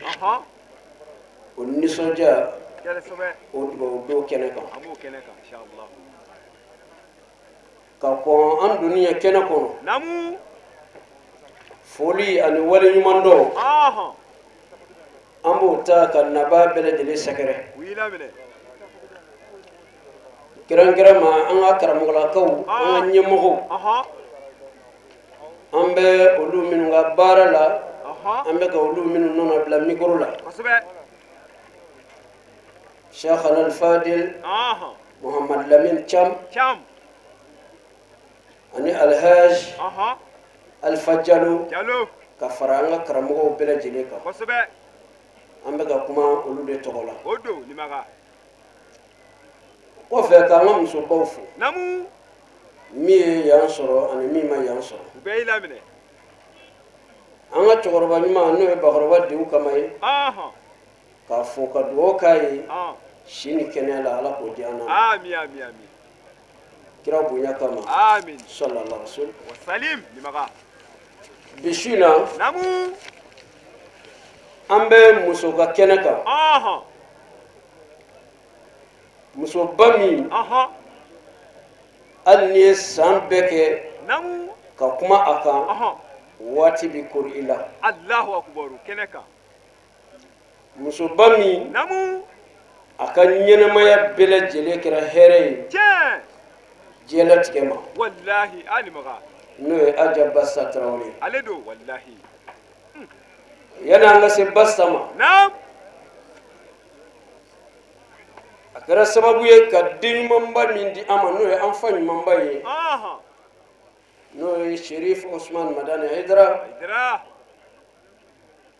o nisɔndiya Kɛlɛ sɛbɛ. o dugawu don kɛnɛ kan. An b'o kɛnɛ kan, inshallah. Ka kɔn an donni ye kɛnɛ kɔnɔ, foli ani waleɲuman dɔn, an b'o ta ka naba bɛɛ lajɛlen sɛgɛrɛ, U y'i laminɛ. Kɛrɛnkɛrɛn ma an ka karamɔgɔlakaw, an ka ɲɛmɔgɔw, an bɛ olu minnu ka baara la, an bɛ ka olu minnu nɔnɔ bila mikoro la, Cheikh Al Fadil Muhammad Lamin Cham Cham. ani Alhaj Alpha Jalo, Jalo. ka fara an ka karamɔgɔw bɛɛ lajɛlen kan. An bɛ ka kuma olu de tɔgɔ la. O don, Nimaga. Kɔfɛ, k'an ka musobaw fo, min ye yan sɔrɔ ani min ma yan sɔrɔ. U bɛɛ y'i laminɛ. An ka cɛkɔrɔba ɲuman, n'o ye bakɔrɔba Dewu Kama ye, k'a fo ka dugawu k'a ye, si ni kɛnɛya la, Ala k'o di an na, Ami, ami, ami. kira bonya kama, Amin. sallallahu rasul. Wasalim, Nimaga. Bi su in na, an bɛ muso ka kɛnɛ kan, musoba min, hali n'i ye san bɛɛ kɛ ka kuma a kan, waati bɛ kori i la. Allahu akubaru, kɛnɛ kan. Musoba min, a ka ɲɛnamaya bɛɛ lajɛlen kɛra hɛrɛ ye diɲɛlatigɛ ma, Walahi, a Nimaga. n'o ye Aja Basta Tarawele. Ale don, walahi. Yanni an ka se Basta ma, a kɛra sababu ye ka den ɲumanba min di an ma, n'o ye an fa ɲumanba ye, n'o ye Sherif Osman Madani Haidara, Haidara.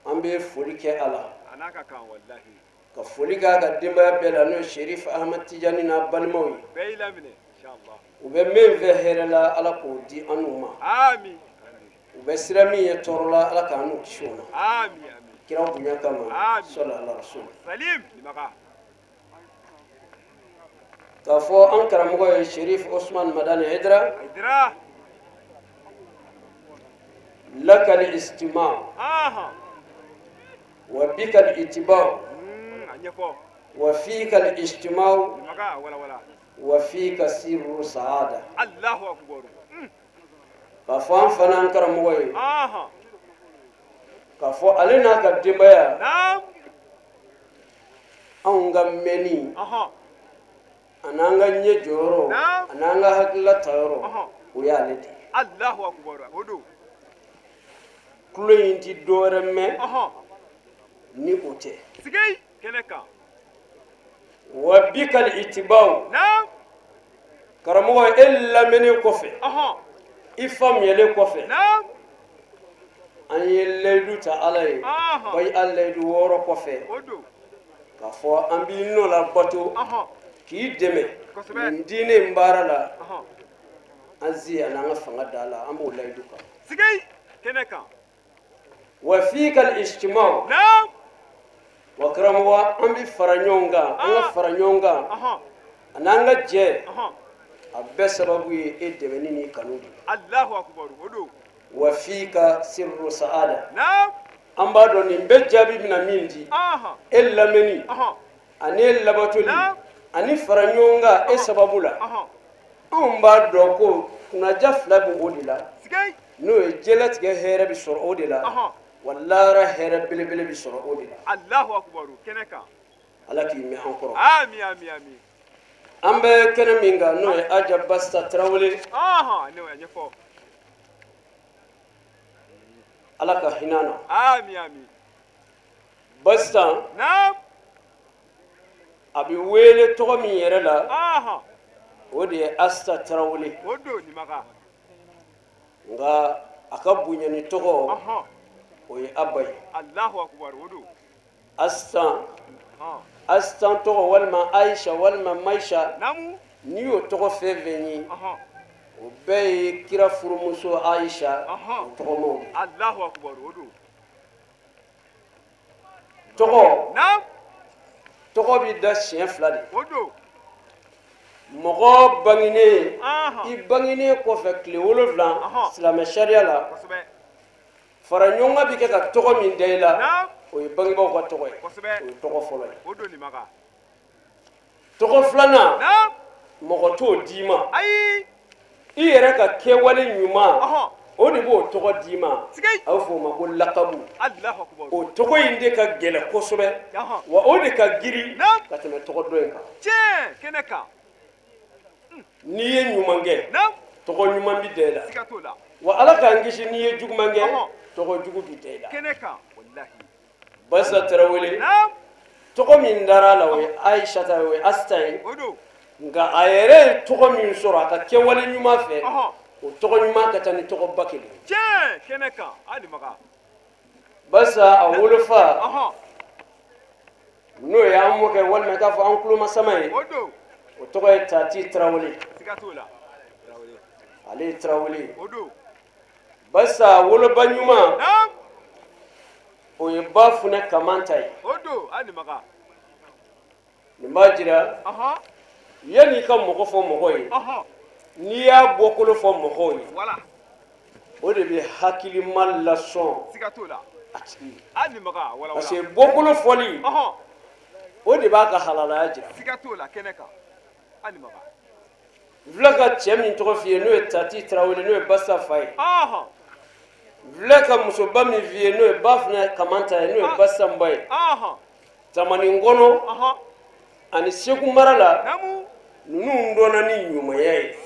An bɛ foli kɛ a la, A n'a ka kan, walahi. ka foli k'a ka denbaya bɛɛ la, n'o ye Sherif Ahmad Tijani n'a balimaw ye. Bɛɛ y'i laminɛ, inshallah. U bɛ min fɛ hɛrɛ la, Ala k'o di an n'u ma. Ami. U bɛ sira min ye tɔɔrɔ la, Ala k'an n'u kisi o ma, Ami, ami. kira bonya kama, Amin. sallallahu rasul. Salim, Nimaga. K'a fɔ an karamɔgɔ ye Sherif Osman Madani Haidara, Haidara. Lakal istima wa bikal itibau A ɲɛfɔ. wa fikal ijtimau Nimaga, wala wala. wa fika sirru saada. Allahu akubaru. K'a fɔ an fana an karamɔgɔ ye, k'a fɔ ale n'a ka denbaya, anw ka mɛnni an'an ka ɲɛ jɔyɔrɔ an'an ka hakilila tayɔrɔ, o y'ale de ye. Allahu akubaru, o don. Tulo in ti dɔwɛrɛ mɛn ni o tɛ. Sigei, kɛnɛ kan. Wa bikal itibaw, karamɔgɔ, e lamɛnnen kɔfɛ, i faamuyalen kɔfɛ, an ye layidu ta Ala ye, bayi a layidu 6 kɔfɛ, O don. k'a fɔ an b'i nɔ la bato k'i dɛmɛ nin diinɛ in baara la, an zi ani an ka fanga da la, an b'o layidu kan. Sigei, kɛnɛ kan. Wa fikal ijtimaw, wa karamɔgɔ, an bɛ fara ɲɔgɔn kan, an ka fara ɲɔgɔn kan ani an ka jɛ, a bɛɛ sababu ye e dɛmɛni ni kanu de ye. Allahu akubaru, o don. Wa fika sirru saada, an b'a dɔn nin bɛɛ jaabi bɛna min di, e lamɛnni ani e labatoli ani fara ɲɔgɔn kan e sababu la, anw b'a dɔn ko kunnaja fila bɛ o de la, n'o ye diɲɛlatigɛ hɛrɛ bɛ sɔrɔ o de la, wa lahara hɛrɛ belebele bɛ sɔrɔ o de la. Allahu akubaru, kɛnɛ kan. Ala k'i mɛn an kɔrɔ. Ami, ami, ami. An bɛ kɛnɛ min kan, n'o ye Aja Basta Tarawele, Ne a ɲɛfɔ. Ala ka hinɛ na. Ami, ami. Basitan a bɛ wele tɔgɔ min yɛrɛ la, o de ye Asita Tarawele. Nka a ka bonyani tɔgɔ, o ye Aba ye. Asitan, Asitan tɔgɔ walima Ayisa walima Mayisa, n'i y'o tɔgɔ fɛn fɛn ye, o bɛɛ ye kira furumuso Ayisa o tɔgɔmaw ye. Tɔgɔ tɔgɔ bɛ da siɲɛ fila de. Mɔgɔ bangenen, i bangenen kɔfɛ tile 7, silamɛ sariya la, fara ɲɔgɔn kan bɛ kɛ ka tɔgɔ min da i la, o ye bangebaaw ka tɔgɔ ye, o ye tɔgɔ fɔlɔ ye. Tɔgɔ filanan, mɔgɔ t'o d'i ma, i yɛrɛ ka kɛwale ɲuman, o de b'o tɔgɔ d'i ma. A bɛ fɔ o ma ko lakabu. O tɔgɔ in de ka gɛlɛn kosɛbɛ, wa o de ka girin ka tɛmɛ tɔgɔ dɔ in kan. N'i ye ɲuman kɛ, tɔgɔ ɲuman bɛ da i la, wa Ala k'an kisi, n'i ye juguman kɛ, tɔgɔ jugu bɛ da i la. Basita Tarawele, tɔgɔ min dara a la, o ye Ayisata ye, o ye Asita ye. Nka a yɛrɛ ye tɔgɔ min sɔrɔ a ka kɛwale ɲuman fɛ, o tɔgɔ ɲuman ka ca ni tɔgɔ 1000 ye. Basita, a wolofa, n'o ye an mɔkɛ walima k'a fɔ an tulomasama ye, o tɔgɔ ye Tati Tarawele. Ale ye Tarawele ye. Basita woloba ɲuman, o ye ba Funɛ Kamanta ye. Nin b'a jira, yanni i ka mɔgɔ fɔ mɔgɔ ye, n'i y'a bɔkolo fɔ mɔgɔw ye, o de bɛ hakilima lasɔn a tigi ye, parce que bɔkolo fɔli, o de b'a ka halalaya jira. N filɛ ka cɛ min tɔgɔ f'i ye, n'o ye Tati Tarawele, n'o ye Basita fa ye, n filɛ ka musoba min f'i ye, n'o ye ba Funɛ Kamanta ye, n'o ye Basita ba ye, Tamani kɔnɔ ani Segu mara la, ninnu dɔnna ni ɲumanya ye.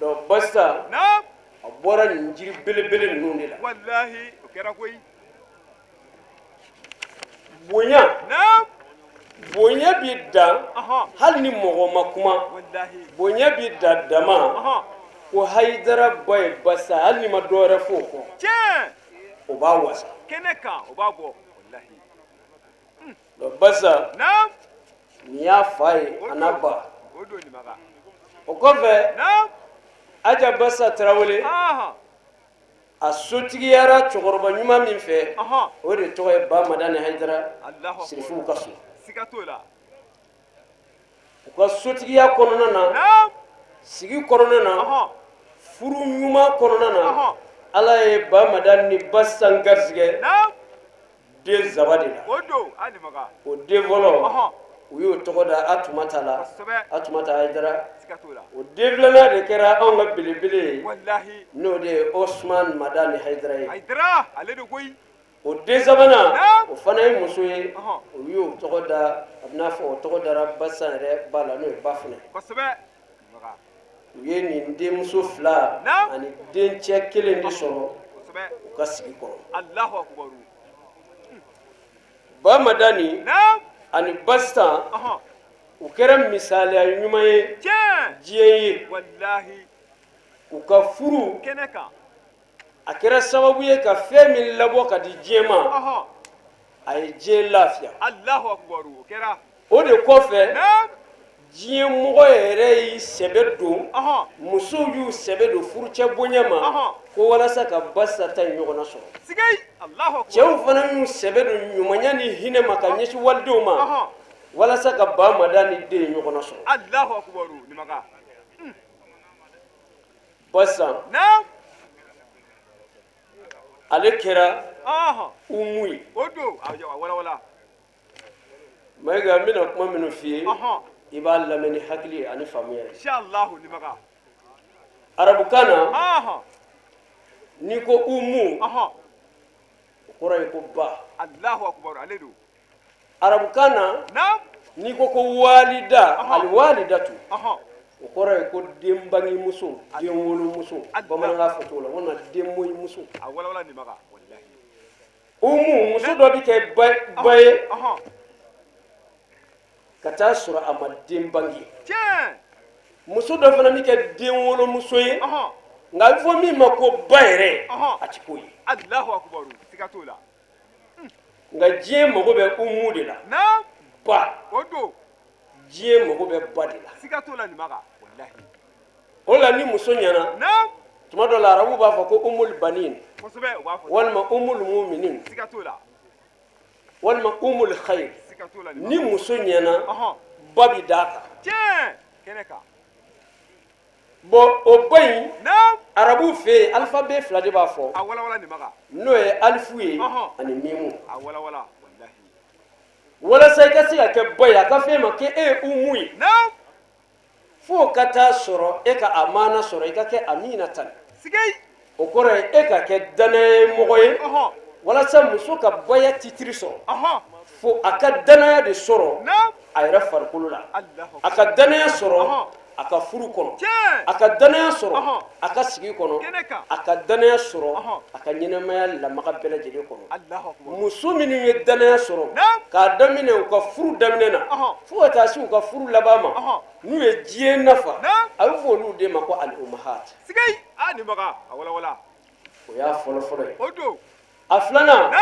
Donc Basita, a bɔra nin jiri belebele ninnu de la. Bonya, bonya bi dan hali ni mɔgɔ ma kuma. Bonya bi dan dama ko Hayidara ba ye Basita, hali ni ma dɔwɛrɛ fɔ o kɔ, o b'a wasa. Donc Basita, nin y'a fa ye, a n'a ba. O kɔfɛ, Aja Basita Tarawele, a sotigiyara cɛkɔrɔba ɲuman min fɛ, o de tɔgɔ ye Ba Madani Hayidara, Sirifuw ka so. U ka sotigiya kɔnɔna na, sigi kɔnɔna na, furu ɲuman kɔnɔna na, Ala ye Ba Madani ni Basita garisɛgɛ den saba de la. O den fɔlɔ, u y'o tɔgɔ da Atumata la, Atumata Hayidara. O den filanan de kɛra anw ka belebele ye, n'o de ye Osman Madani Hayidara ye. O den sabanan, o fana ye muso ye, u y'o tɔgɔ da, a bɛ n'a fɔ o tɔgɔ dara Basita yɛrɛ ba la, n'o ye Ba Funɛ. U ye nin denmuso fila ani dencɛ kelen de sɔrɔ u ka sigi kɔnɔ. Ba Madani ani Basita, u kɛra misaliya ɲuman ye diɲɛ ye. U ka furu, a kɛra sababu ye ka fɛn min labɔ ka di diɲɛ ma, a ye diɲɛ lafiya. O de kɔfɛ, diɲɛ mɔgɔ yɛrɛ y'i sɛbɛ don, musow y'u sɛbɛ don furucɛ bonya ma ko walasa ka Basita ta in ɲɔgɔnna sɔrɔ. Cɛw fana y'u sɛbɛ don ɲumanya ni hinɛ ma ka ɲɛsin walidenw ma walasa ka Ba Madani den ɲɔgɔnna sɔrɔ. Basita, ale kɛra umu ye. Mayiga, n bɛna kuma minnu f'i ye, i b'a lamɛn ni hakili ye ani faamuya ye. Arabukan na, n'i ko umu, o kɔrɔ ye ko ba. Arabukan na, n'i ko ko walida, aliwalidatu, o kɔrɔ ye ko den bangemuso, den wolomuso, bamanankan fɔcogo la, walima den mɔyimuso. Umu, muso dɔ bɛ kɛ ba ye ka taa sɔrɔ a ma den bange. Muso dɔ fana bɛ kɛ den wolomuso ye, nka a bɛ fɔ min ma ko ba yɛrɛ, a ti k'o ye. Alahu akubaru, siga t'o la. Nka diɲɛ mago bɛ umu de la. Ba. O don. Diɲɛ mago bɛ ba de la. Siga t'o la nin maga, walahi. O la ni muso ɲɛna, tuma dɔ la arabu b'a fɔ ko umul banin. Kosɛbɛ, u b'a fɔ. Walima umul muminin. Siga t'o la. Walima umul khayr. Siga t'o la nin Ni muso ɲɛna, ba bi d'a kan. Tiɲɛ, kɛnɛ kan. Bon, o ba in, arabu fɛ yen, alphabet fila de b'a fɔ. A walawala nin maga. N'o ye alifu ye ani mimu. A walawala, walahi. Walasa i ka se ka kɛ ba ye, a ka f'e ma k'e ye umu ye, f'o ka taa sɔrɔ e ka amana sɔrɔ, i ka kɛ aminatan. O kɔrɔ ye e ka kɛ danaya mɔgɔ ye. Walasa muso ka baya titiri sɔrɔ, fo a ka danaya de sɔrɔ a yɛrɛ farikolo la, a ka danaya sɔrɔ a ka furu kɔnɔ, a ka danaya sɔrɔ a ka sigi kɔnɔ, a ka danaya sɔrɔ a ka ɲɛnamaya lamaga bɛɛ lajɛlen kɔnɔ. Muso minnu ye danaya sɔrɔ k'a daminɛ u ka furu daminɛ na fo ka taa se u ka furu laban ma, n'u ye diɲɛ nafa, a bɛ fɔ olu de ma ko al umahat. O y'a fɔlɔfɔlɔ ye. A filanan,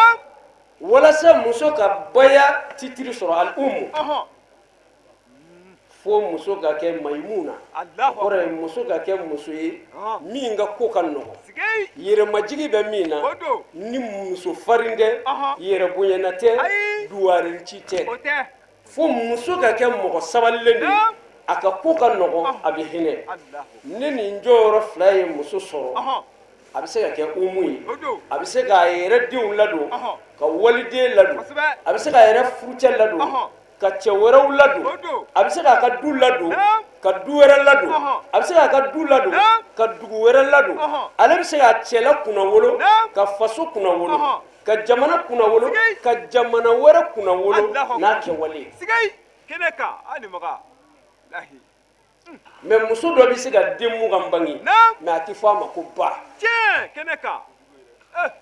walasa muso ka baya titiri sɔrɔ, al umu, fo muso ka kɛ mayimuna. O kɔrɔ ye muso ka kɛ muso ye min ka ko ka nɔgɔ, yɛrɛmajigi bɛ min na, ni muso farin tɛ, yɛrɛ bonyana tɛ, duwarenci tɛ. Fo muso ka kɛ mɔgɔ sabalilen de ye, a ka ko ka nɔgɔ, a bɛ hinɛ. Ni nin jɔyɔrɔ fila ye muso sɔrɔ, a bɛ se ka kɛ umu ye, a bɛ se k'a yɛrɛ denw ladon, ka waliden ladon, a bɛ se k'a yɛrɛ furucɛ ladon, ka cɛ wɛrɛw ladon, a bɛ se k'a ka du ladon, ka du wɛrɛ ladon, a bɛ se k'a ka du ladon, ka dugu wɛrɛ ladon. Ale bɛ se k'a cɛla kunnawolo, ka faso kunnawolo, ka jamana kunnawolo, ka jamana wɛrɛ kunnawolo n'a kɛwale ye. Mais muso dɔ bɛ se ka den 20 bange, mais a tɛ fɔ a ma ko ba.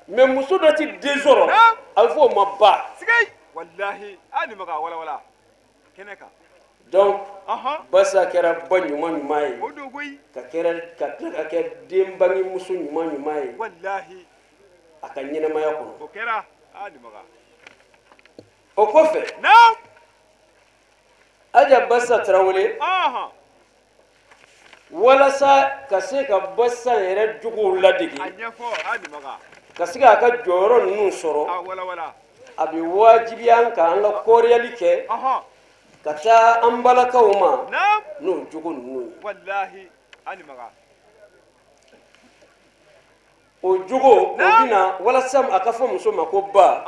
Mais muso dɔ tɛ den sɔrɔ, a bɛ fɔ o ma ba. Donc Basa kɛra ba ɲuman ɲuman ye, ka ka tila ka kɛ den bange muso ɲuman ɲuman ye a ka ɲɛnamaya kɔnɔ. O kɔfɛ, Aja Basa Tarawele, walasa ka se ka Basa yɛrɛ jogow ladege, ka se k'a ka jɔyɔrɔ ninnu sɔrɔ, a bɛ wajibiya an kan an ka kɔriyali kɛ ka taa an balakaw ma n'o jogo ninnu ye. O jogo o bɛna walasa a ka fɔ muso ma ko ba,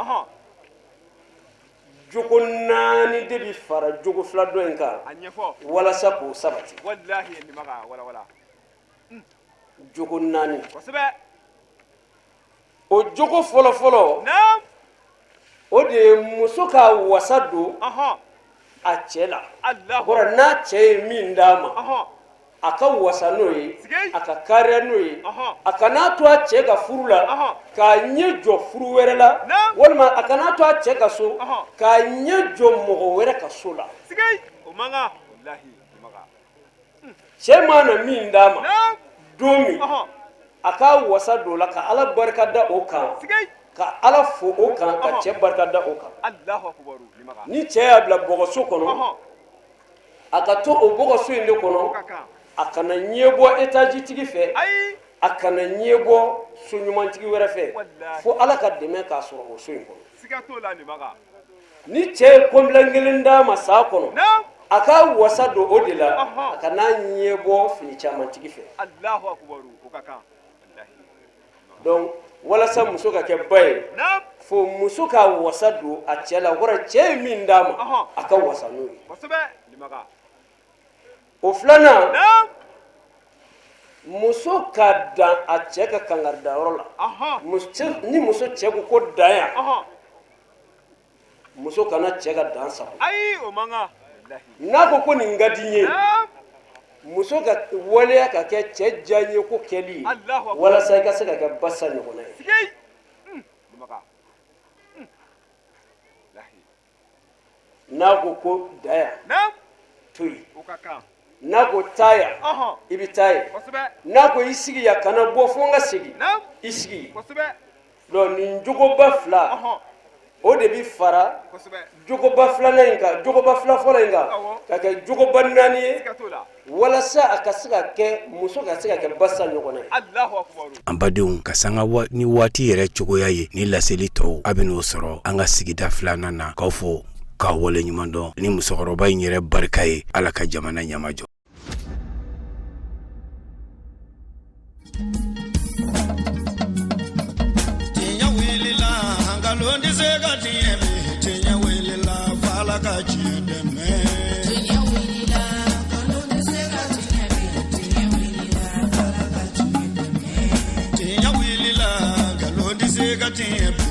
jogo naani de bɛ fara jogo fila dɔ in kan walasa k'o sabati. Jogo naani. O jogo fɔlɔfɔlɔ, o de ye muso ka wasa don a cɛ la. Kɔrɔ, n'a cɛ ye min d'a ma, a ka wasa n'o ye, a ka kariya n'o ye. A kan'a to a cɛ ka furu la k'a ɲɛ jɔ furu wɛrɛ la, walima a kan'a to a cɛ ka so k'a ɲɛ jɔ mɔgɔ wɛrɛ ka so la. Cɛ mana min d'a ma don min, a k'a wasa don o la, ka Ala barika da o kan, ka Ala fo o kan, ka cɛ barika da o kan. Ni cɛ y'a bila bɔgɔso kɔnɔ, a ka to o bɔgɔso in de kɔnɔ. A kana ɲɛ bɔ etajitigi fɛ, a kana ɲɛ bɔ so ɲumantigi wɛrɛ fɛ, fo Ala ka dɛmɛ k'a sɔrɔ o so in kɔnɔ. Ni cɛ ye kɔnbilan kelen d'a ma san kɔnɔ, a k'a wasa don o de la, a kana ɲɛ bɔ fini camantigi fɛ. Donc walasa muso ka kɛ ba ye, fo muso ka wasa don a cɛ la. O kɔrɔ, cɛ ye min d'a ma, a ka wasa n'o ye. O filanan, muso ka dan a cɛ ka kangaridayɔrɔ la. Ni muso cɛ ko ko dan yan, muso kana cɛ ka dan sago. N'a ko ko nin ka di n ye, muso ka waleya ka kɛ cɛ diya ye ko kɛli ye, walasa i ka se ka kɛ basa ɲɔgɔnna ye. N'a ko ko da yan, to yen. N'a ko taa yan, i bɛ taa yen. N'a ko i sigi yan, kana bɔ fo n ka segin, i sigi. Donc nin jogoba fila, o de bɛ fara jogoba filanan in kan, jogoba fila fɔlɔ in kan, ka kɛ jogoba naani ye, walasa a ka se ka kɛ muso ka se ka kɛ basa ɲɔgɔn ye. An badenw, ka sanga wa ni waati yɛrɛ cogoya ye, ni laseli tɔw, a bɛn'o sɔrɔ an ka sigida filanan na. K'aw fo k'aw waleɲuman dɔn ni musokɔrɔba in yɛrɛ barika ye. Ala ka jamana ɲɛmajɔ. Tiɲɛ wulila, nkalon tɛ se ka tiɲɛ bi. Tiɲɛ wulila, f'Ala ka tiɲɛ dɛmɛ. Tiɲɛ wulila, nkalon tɛ se ka tiɲɛ bi. Tiɲɛ wulila, f'Ala ka tiɲɛ dɛmɛ. Tiɲɛ wulila, nkalon tɛ se ka tiɲɛ bi.